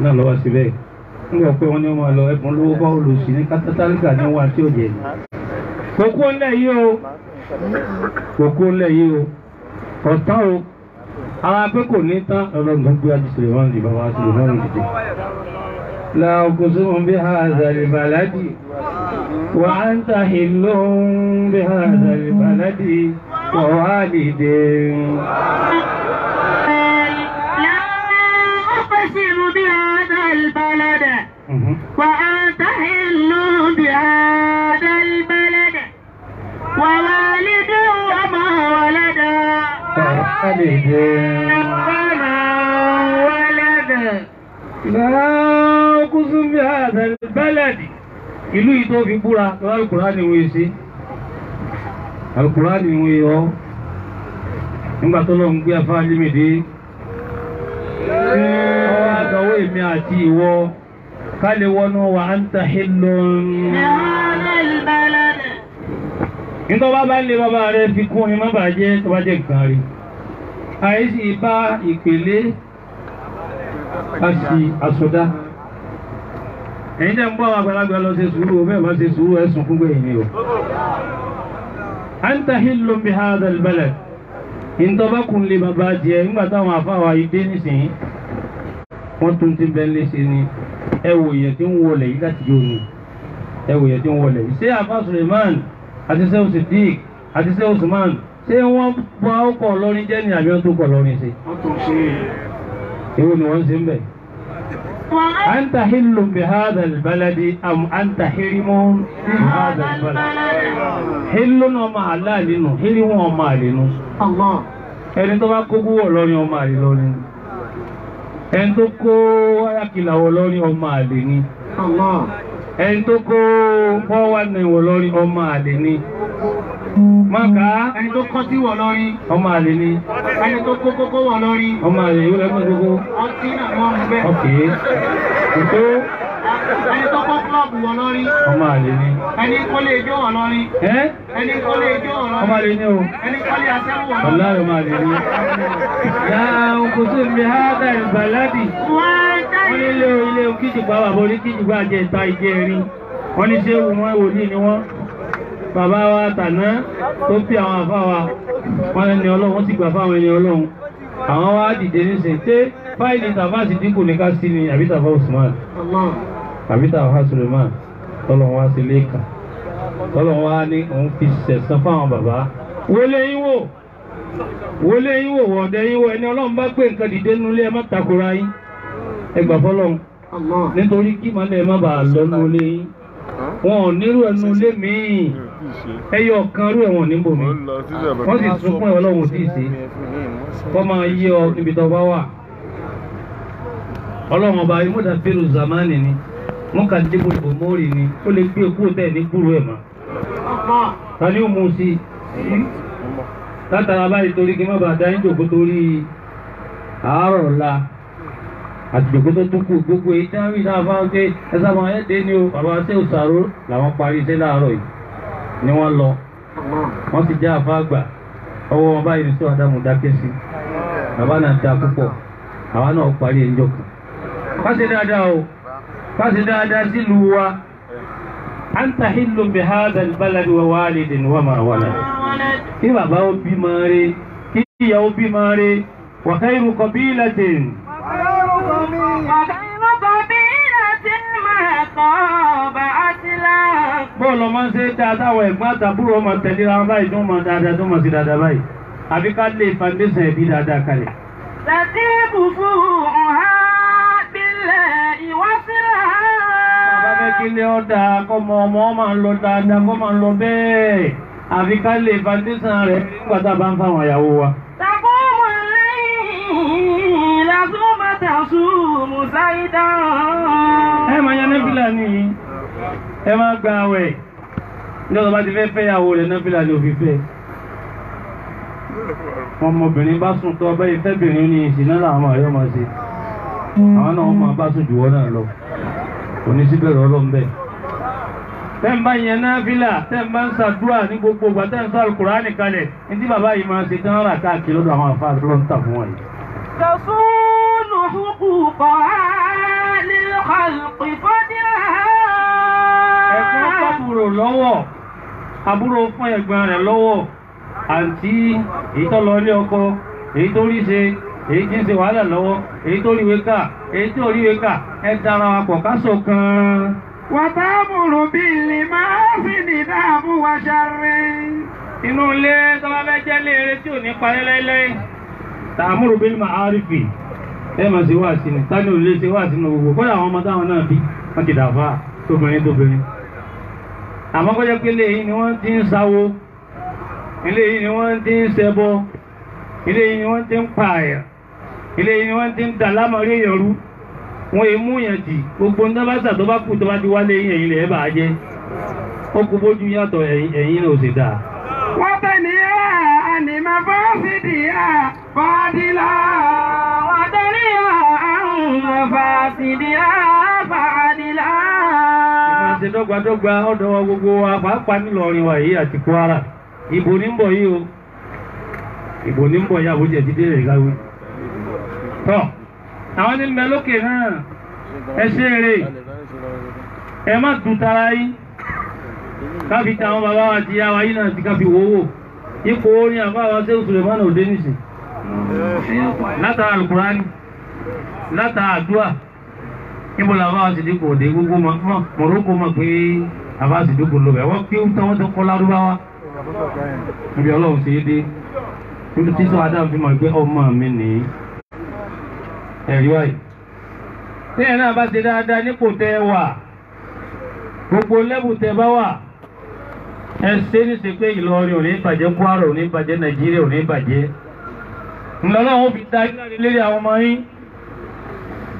Náà lọ́wọ́ síbẹ̀. Nígbà pé wọ́n ní wọ́n máa lọ ẹ̀bùn lówó bá olùsí ní kátálíkà ní wọ́n àti òjè. Kókó ńlẹ̀ yìí o. Kókó ńlẹ̀ yìí o. Ọ̀tá o. Ara pé kò ní tán ọlọ́run tó gbé ajísìlẹ̀ wọn lè bàbá sílẹ̀ wọn dìde. La uqsimu bi hadhal baladi wa anta hillun bi hadhal baladi wa walidin. لا أقسم بهذا البلد وأنت حل بهذا البلد ووالد وما ولد ووالد وما ولد. La uqsimu bi hadha al-balad. Ìlú yìí tó fi búra lọ́wọ́ Al-Qur'ani wọ́n ṣe. Al-Qur'ani wọ́n yọ. Nígbà tó lọ ń gbé afá límìdí. Ọwọ́ àtọwọ́ èmi àti ìwọ ká lè wọnú wa anta hillun. Nítorí bá bá lé bàbá rẹ̀ fi kún ni má bàjẹ́ tó bá jẹ́ nǹkan rí. Àìsí bá ìpele àti àsọdá. Ẹ̀yin tẹ́ ń bọ́ àwọn àgbàlagbà lọ ṣe sùúrù o, bẹ́ẹ̀ bá ṣe sùúrù ẹ̀sùn fún gbẹ̀yìn ni o. Anta hillun bi hadha al-balad. Ìntọ́ bá kún lé bàbá jẹ nígbà táwọn afáwa yìí dé nísìnyí. Wọ́n tún ti bẹ́ẹ̀ léṣe ni ẹ wò yẹn tí ń wọlé yìí láti yóò ní. Ẹ wò yẹn tí ń wọlé yìí. Ṣé àfa Suleiman àti ṣé Sidik àti ṣé Usman ṣé wọ́n bá ọkọ̀ lọ́rin jẹ́ ní àbí wọ́n tó kọ̀ lọ́rin ṣe? Èwo ni wọ́n ṣe ń bẹ̀? Anta hillun bi hadha al-baladi am anta hirimun bi hadha al-balad. Hillun ọmọ àláàlì nù, hirimun ọmọ àlè nù. Ẹni tó bá kó gúwọ̀ lọ́rin ọmọ àlè lọ́rin. Ẹni tó kó ayákìlà wọ̀ lọ́rin ọmọ àlè ni. Ẹni tó kó 419 wọ̀ lọ́rin ọmọ àlè ni. Mọ́ká. Ẹni tó kọ́ tí wọ̀ lọ́rin. Ọmọ àlè ni. Ẹni tó kó kókó wọ̀ lọ́rin. Ọmọ àlè yóò lẹ́gbẹ̀ẹ́ kókó. Ọtí náà ni wọ́n mú bẹ́ẹ̀. Ọ̀kẹ́. Kòtó. Ẹni tó kọ́ kílọ̀bù wọ̀ lọ́rin. Ọmọ àlè ni. Ẹni kọ́lé ijó wọ̀ lọ́rin. Ẹ́. Ẹni kọ́lé ijó wọ̀ lọ́rin. Ọmọ àlè ni o. Ẹni kọ́lé aṣẹ́wó wọ̀ lọ́rin. Wàláhì ọmọ àlè ni. Yàrá òkùnkùn mi há dà ìbàládì. Wọ́n ní ilé ilé kíjìpá bàbá orí kíjìpá jẹ ìta ìjẹ rí. Wọ́n ní ṣé wọn wòlíì ni wọ́n. Bàbá wa tàná tó bí àwọn àfá wa, wọ́n ní Ọlọ́run, wọ́n sì gbà fáwọn ẹni Ọlọ́run. Àwọn wá dìde nísìn tí fáìlì tàfà sì dínkù ní ká sí ni àbí tàfà Usman, àbí tàfà Suleiman, tọ́lọ́run wá sí lẹ́ẹ̀ka. Tọ́lọ́run wá ní òun fi sẹ̀san fáwọn bàbá. Wọlé yín wò, wọlé yín wò, wọ̀dẹ yín wò, ẹni Ọlọ́run bá gbé nǹkan dìde nulẹ̀ ẹ má takora yín. Ẹ gbà fọ́lọ́run nítorí kí màálẹ̀ ẹ má bàa lọ nulẹ̀ yín. Wọn ò nírú ẹnu ilé míì, ẹyọ kan rú ẹ̀wọ̀n níbò mi, wọ́n sì sunkún ẹ̀ Ọlọ́run tí ì sí kọ́ máa yí ọ níbi tó bá wà. Ọlọ́run ọba imúdàbírù zamani ni wọ́n kà débò òmórì ni ó lè gbé kúrò tẹ̀ ní kúrò ẹ̀ mọ́. Ta ni ó mú un sí i látara báyìí torí kí n má bàa dá yín jòkó torí àárọ̀ ọ̀la àti jòkó tó tún kù gbogbo èyí tí wọ́n rí sáà fáwọn pé ẹ sábà ẹ dé ní o bàbá ṣé òṣàrò làwọn parí iṣẹ́ láàárọ̀ yìí ni wọ́n lọ wọ́n sì já àfa àgbà ọwọ́ wọn báyìí ní sọ àdàmú dákẹ́ sí bàbá náà da púpọ̀ àwa náà parí ẹjọ́ kan. Ká ṣe dáadáa o, ká ṣe dáadáa sílùú wa. Anta hillun bi hadha al-balad wa walidin wa ma walad. Kí bàbá ó bímọ rẹ̀, kí ìyá ó bímọ rẹ̀, wa khayru qabilatin. Bọ́ọ̀lù ọmọ ń ṣe dáadáa àwọn ẹ̀gbọ́n àtàbúrò ọmọ tẹ̀lé ra báyìí tó mọ̀ dáadáa tó mọ̀ sí dáadáa báyìí. Àbí ká lè foundation ẹ̀bí dáadáa kalẹ̀. Tẹ̀síbù fún ọ̀há bílẹ̀ ìwásílẹ̀. Bàbá fẹ́ kí ilé ọ̀dà kọ́mọ ọmọ máa ń lọ dáadáa kọ́ máa ń lọ bẹ́ẹ̀. Àbí ká lè foundation rẹ̀ nígbà tá a bá ń fáwọn ìyàwó wa. Tàkùmù lẹ́yìn lásùmọ̀ tàṣùmù sáìdá. Ẹ máa yan nẹ́fìlà nìyí. Ẹ máa gba àwẹ̀. Ní ọ̀sán bá ti fẹ́ fẹ́ ìyàwó rẹ̀ nẹ́fìlà ni òfin fẹ́. Ọmọbìnrin bá sùn tó ọbẹ̀ ìfẹ́bìnrin ní ìsìná làwọn ọmọ rẹ̀ máa ṣe. Àwọn náà wọ́n máa bá sùn jù wọ́n náà lọ. Kò ní síbẹ̀rẹ̀ ọlọ́run bẹ́ẹ̀. Tẹ́ ń bá yẹn náfìlà, tẹ́ ń bá ń ṣàdúrà ní gbogbo ìgbà, tẹ́ ń sọ Àlùkùránì kalẹ̀, ní tí bàbá yìí máa ṣe tán rà káàkiri lọ́dọ̀ àwọn àfáà ló ń tà fún wọn yìí. Tasunu huquqaha lil khalqi fadlaha. Ẹ̀gbọ́n fábùrò lọ́wọ́, àbúrò fún ẹ̀gbọ́n rẹ̀ lọ́wọ́, àǹtí èyí tó lọ ilé ọkọ, èyí tó rí ṣe, èyí tí ń ṣe wàhálà lọ́wọ́, èyí tó ríwé kà, èyí tí ò ríwé kà, ẹ dára wa pọ̀ ká ṣọ̀kan. Wàtàmùrù bíi máa sì ní dáàbò wa ṣàrẹ́. Inú ilé tó bá fẹ́ jẹ́ léere tí ò ní parí láéláé. Tààmùrù bíi màárìfì ẹ máa ṣe wáàsí ni, tani ò lè ṣe wáàsí ní gbogbo, kódà àwọn ọmọ táwọn náà bí wọ́n ti dàáfà tóbìnrin tóbìnrin. Àmọ́ kọjá pé ilé yìí ni wọ́n ti ń sáwó, ilé yìí ni wọ́n ti ń ṣẹbọ, ilé yìí ni wọ́n ti ń pààyàn, ilé yìí ni wọ́n ti ń dà lámọ̀rí èèyàn rú. Wọ́n yé mú yẹn jì gbogbo ń dábàá tó bá kú tó bá ti wálé yín ẹ̀yin lẹ̀ ẹ́ bàá jẹ́. Ó kú bójú yàtọ̀ ẹ̀yin náà ò sì dáa. وتنهى عن مفاسدها فاضلا وتنهى عن مفاسدها فعدلا. Ìmáa ṣe dọ́gbadọ́gba ọ̀dọ̀ wa gbogbo wa pàápàá nílọrin wa yìí àti Kwara. Ìbò ní ń bọ̀ yìí o. Ìbò ní ń bọ̀ yìí àbújá ti dé rẹ̀ káwé. Tọ́ àwọn ní mbẹ lókè náà ẹ ṣe eré ẹ má dùn tara yín káfi ta àwọn bàbá wa ti yá wa yìí náà ti káfi wò wò ipò orin àbá wa ṣé Sulemana òde nìsín látara alukurani látara àdúrà níbo la bá wa sì dínkù òde gbogbo Morocco mọ̀ pé àbá sì dínkù lóbẹ̀ wọ́n kí wọ́n tó kọ́ lárúbáwá níbi ọlọ́run ṣe é dé níbi tí sọ Adam fi mọ̀ pé ọmọ mi nìyí ẹ̀rí wáyé téèyàn náà bá ṣe dáadáa nípò tẹ́ ẹ wà gbogbo lẹ́bù tẹ́ bá wà ẹ ṣe ní ṣe pé Ìlọrin ò ní bàjẹ́ Kwara ò ní bàjẹ́ Nàìjíríà ò ní bàjẹ́ ńlọ́lọ́run ó fi da iná lérí àwọn ọmọ yín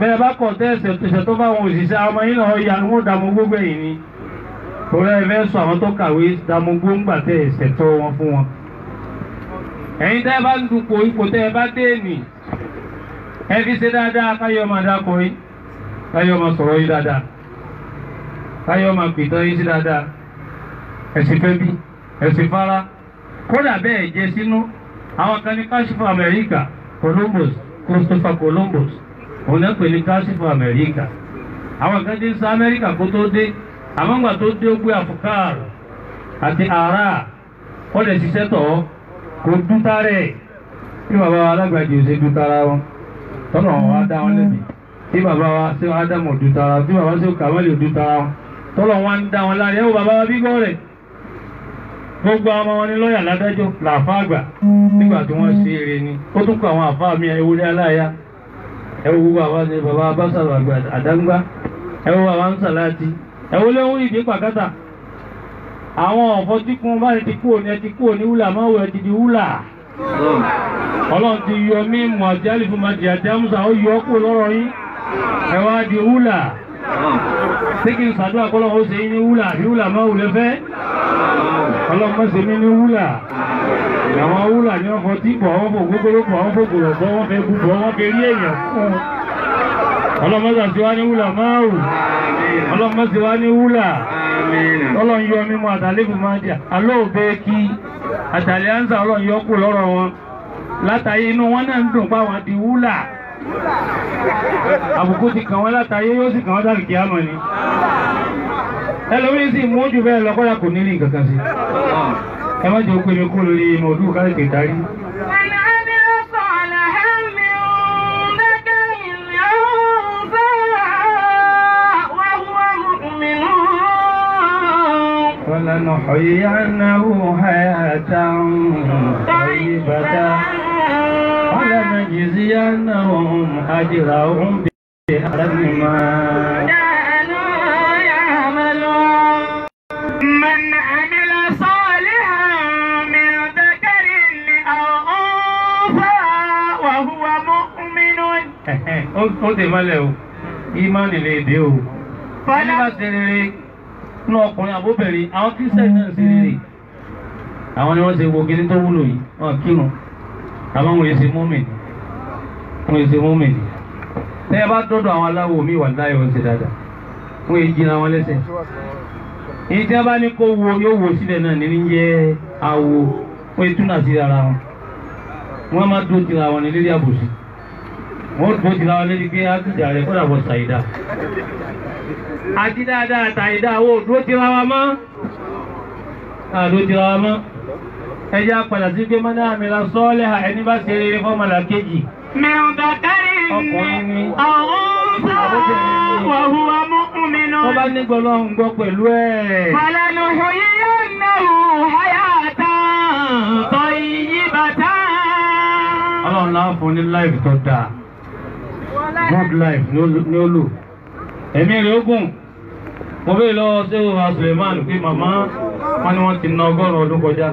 bẹ́ẹ̀ bá kọ̀ tẹ́ ẹ̀sẹ̀ tó bá àwọn òṣìṣẹ́ àwọn ọmọ yín náà ya wọ́n dààmú gbogbo ẹ̀yìn ni torí ẹ fẹ́ sọ àwọn tó kàwé dààmú gbóngbà tẹ́ ẹ̀sẹ̀ tọ́ wọn fún wọn. Ẹ̀yin tẹ́ ẹ bá ń dupò ipò tẹ́ ẹ bá dé nì ẹ fi ṣe dáadáa káyọ̀ máa dákọ̀ yín káyọ̀ máa sọ̀rọ̀ yín dáadáa káyọ̀ máa pìtàn yín sí dáadáa ẹ̀sìn fẹ́ bí ẹ̀sìn fara kódà bẹ́ẹ̀ jẹ sínú àwọn kan ní káṣífù Amẹ́ríkà Columbus Christopher Columbus òun náà pè ní káṣífù Amẹ́ríkà àwọn kan ti ń sọ Amẹ́ríkà kó tó dé àmọ́ ńgbà tó dé ó gbé àfukàr àti àrà ó lè ṣiṣẹ́ tọ̀ ọ́ kò dúntàrẹ̀ bí bàbá wa alágbàjì ò ṣe dúntàrà wọn tọ́nà wọn á dá wọn lẹ́bi tí bàbá wa ṣé Ádámù ò dúntàrà tí bàbá ṣé Kàmálì ò dúntàrà wọn tọ́lọ̀ wọn ń dá wọn láre ẹ wo bàbá wa bí gọ́ rẹ̀ gbogbo àwọn ọmọ wọn ní lọ́ọ̀yà ládájọ́ làáfà àgbà nígbà tí wọ́n ṣe eré ni ó tún kọ àwọn àfáà mi ewúrẹ́ aláya ẹ wo gbogbo àwọn ní bàbá abásàlù àgbà àdáńgbá ẹ wo bàbá ń sàláàtì ẹ wo léwọ́n ìdí pàkátà àwọn ọ̀fọ́ tí kún báyìí ti kúrò ní ẹ ti kúrò ní wúlà máa wọ ẹ ti di wúlà ọlọ́run ti yọ mímu àti alifumadi àti amusa ó yọ kó lọ́rọ̀ yín ẹ wá di wúlà ṣé kí n ṣàdúrà kọ́ lọ́wọ́ ó ṣe yín ní wúlà àbí wúlà máa wù lẹ́fẹ́ ọlọ́run má ṣe mí ní wúlà àwọn wúlà ní wọ́n fọ tí bọ̀ wọ́n fò gbogbo bọ̀ wọ́n fò gbòrò bọ̀ wọ́n fẹ́ bú bọ̀ wọ́n fẹ́ rí èèyàn fún un ọlọ́run má ṣe wá ní wúlà máa wù ọlọ́run má ṣe wá ní wúlà ọlọ́run yọ mímú àtàlẹ́kùn máa jà alóòbẹ́ kí àtàlẹ́ ánsà ọlọ́run yọ kù lọ́rọ̀ wọn látàyé inú wọn náà ń dùn pa wọn di wúlà àbùkù ti kàn wọ́n látàyé yóò sì kàn wọ́n dàbí kíámọ̀ ni ẹlòmíín sì mú jù bẹ́ẹ̀ lọ kọ́dà kò ní rí nǹkan kan sí ẹ má jẹ́ òpin mi kú lórí mọ̀ọ́dún káyọ̀ tètè darí. من عمل صالحا من ذكر أو أنثى وهو مؤمن ولنحيينه حياة طيبة ولنجزينهم أجرهم بأحسن ما كانوا يعملون. من عمل صالحا من ذكر أو أنثى وهو مؤمن ó dè mọ́lẹ̀ o ìmánì lè dé o ẹni bá ṣe rere nínú ọkùnrin àbóbìnrin àwọn kírísítẹ́nì náà ṣe rere àwọn ni wọ́n ṣe wo kíní tó wúlò yìí wọ́n kírun àmọ́ wọn ṣe mùmínì wọn ṣe mùmínì tẹ́ ẹ bá dọ́dọ̀ àwọn aláwo mi wà láyé wọn ṣe dáadáa wọn yìí jìnnà wọn lẹ́sẹ̀ èyí tí wọ́n bá ní kó wo yóò wo sílẹ̀ náà ní jẹ́ awo wọ́n yìí túnà sí ara wọn wọ́n máa dó tira wọn ní lérí àbòsí wọ́n dó tira wọn lérí pé ákìjà rẹ̀ kó dàbọ̀ ṣàyídà àti dáadáa àtàyídà wo dó tira wa mọ́ àdó tira wa mọ́ ẹ jẹ́ àpàdà sí pé mọ́nà àmì la sọ́ọ́lẹ̀ ẹni bá ṣe rere fọ́mọlà kejì من ذكر ọkùnrin ni أو أنثى وهو مؤمن wọ́n bá ní gbọ́lọ́hún gbọ́ pẹ̀lú ẹ̀. فلنحيينه حياة طيبة Ọlọ́run náà fún ní life tó dáa good life ní ó lò ẹ̀mí rẹ̀ ogun mo bẹ́ẹ̀ lọ sí ọ̀rọ̀ Suleiman pé màmá wọn ni wọ́n ti ná 100 ọdún kọjá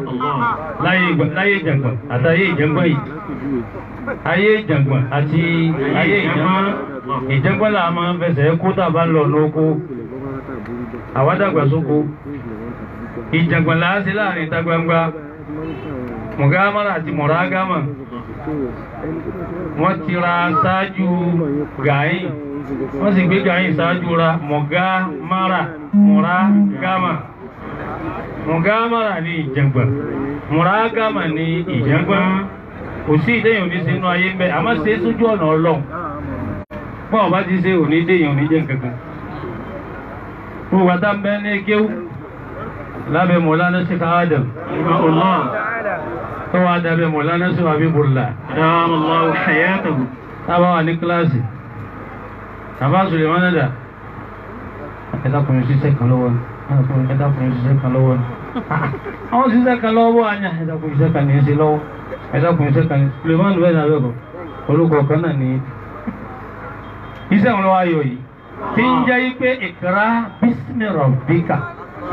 láyé ìjàngbọ̀n àti ayé ìjàngbọ̀n yìí ayé ìjàngbọ̀n àti ayé ìjàngbọ̀n Ìjẹ́gbọ́n là máa ń fẹsẹ̀ kó tàbá lọ lóko. Àwa dàgbà sóko. Ìjàngbọ̀n là á ṣe láàrin ìta gbangba. Mùgámàrà àti mùrágámà. Wọ́n ti ra ṣáájú gàáyìn. Wọ́n sì gbé gàáyìn ṣáájú ra mùgámàrà mùrágámà. Mùgámàrà ní ìjàngbọ̀n. Mùrágámà ní ìjàngbọ̀n. Kò sí ìdẹ́yìn òní sínú ayé ń bẹ, àmọ́ ṣe é sójú ọ̀nà Ọlọ́run. Bọ́ọ̀ bá ti ṣe òní déyìn òní jẹ́ nǹkankan. Gbogbo àtà ń bẹ ní kéwú lábẹ́ Mọ̀lánà Sheikh Adam. Tó wá dábẹ́ Mọ̀lánà Sheikh Habibullah. Allahu hayatahu. Tábà wà ní kíláàsì. Bàbá Suleiman dà. Ẹ̀dákùnrin ṣiṣẹ́ kan lọ́wọ́ ni. Ẹ̀dákùnrin ṣiṣẹ́ kan lọ́wọ́ ni. Àwọn ṣiṣẹ́ kan lọ́wọ́ àyà ẹ̀dákùnrin ṣiṣẹ́ kan ní í ṣe lọ́wọ́. Ẹ̀dákùnrin ṣiṣẹ́ kan ní. Suleiman bẹ́ẹ̀ ní abẹ́kọ̀. Orúkọ kan náà ní. Iṣẹ́ òun lọ́wọ́ ayọ̀ yìí. Tí ń jẹ́ pé ìkra bísímì rọ̀bíkà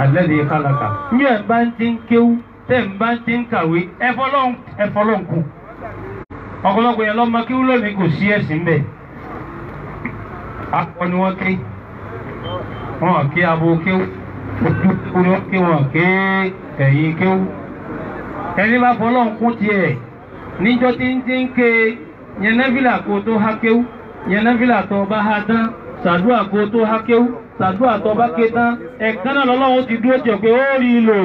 alladhi khalaqa. Ní ẹ̀ bá ń ti ń kéwú, tẹ́ ń bá ń ti ń kàwé, ẹ fọlọ́n kù. Ọ̀pọ̀lọpọ̀ yẹn lọ́mọ kéwú lónìí kò sí ẹ̀sìn bẹ́ẹ̀. Akọ ni wọ́n ké. Wọ́n ké abo kéwú. Ojú kéwú ni wọ́n ké, wọ́n ké ẹ̀yìn kéwú. Ẹni bá fọlọ́n kún tiẹ̀. Níjọ́ tí ń ti ń ké yẹn nẹ́fìlà kó tó há kéwú. Yẹn nẹ́fìlà tó bá há tán. Sàdúrà kó tó há kéwú. Sàdúrà tó bá ké tán, ẹ̀kan náà lọ́lọ́run ti dúró jẹ́ pé ó rí lò.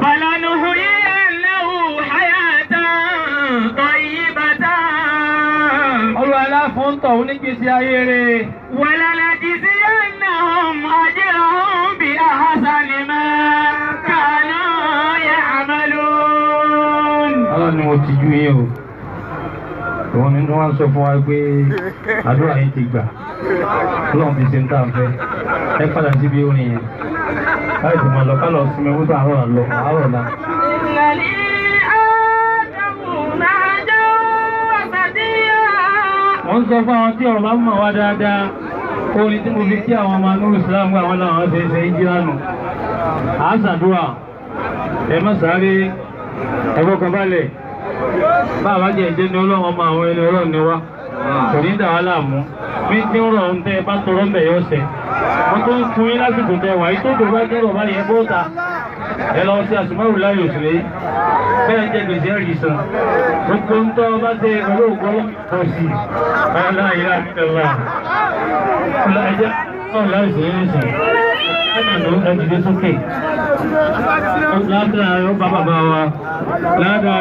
Falanuhyiyannahu hayatan tayyibatan. Olúwa aláfún tọ̀ onígbèsè ayé rẹ̀. Walanajziyannahum ajrahum bi ahsani ma kanu ya'malun. Ọlọ́run ni mo ti jú yín o. Òun ni wọ́n sọ fún wa pé àdúrà yín ti gbà. Ọlọ́run ti ṣe ń tà ń fẹ́. Ẹ padà síbi orin yẹn. Láì tó máa lọ ká lọ sinmi wípé àárọ̀ lọ àárọ̀ la. Wọ́n sọ fún àwọn tí ọ̀rọ̀ bá mọ̀ wá dáadáa. Orin tí mo fi kí àwọn ọmọ Nuru Islam gbà wọ́n láwọn ṣe ṣe ìjírá nù. À ń ṣàdúrà. Ẹ má sáré. Ẹ fọkàn balẹ̀. Báwa jẹ́ ìjẹ́ ní Ọlọ́run ọmọ àwọn ẹni Ọlọ́run ni wá. Kò ní dà wá láàmú. Bí tí ń rọ̀ ń tẹ́ bá tọrọ ń bẹ̀ yóò ṣẹ. Wọ́n tó ń fún yín lásìkò tẹ wà yìí tó tó bá jẹ́rọ̀ bá yẹ bóta. Ẹ lọ sí àsùnmọ́rù láyò sílé. Bẹ́ẹ̀ jẹ́ gbèsè ẹ̀rì sàn. Gbogbo ń tọ́ bá ṣe pẹ̀lú ògbó kò sí. Ọlá ìlà ìlà. Ọlá ẹ̀jẹ̀ ọ̀la ìṣẹ̀lẹ̀ ìṣẹ̀lẹ̀. Ẹ dìde sókè. Ládàá yóò bá bàbá wa. Ládàá.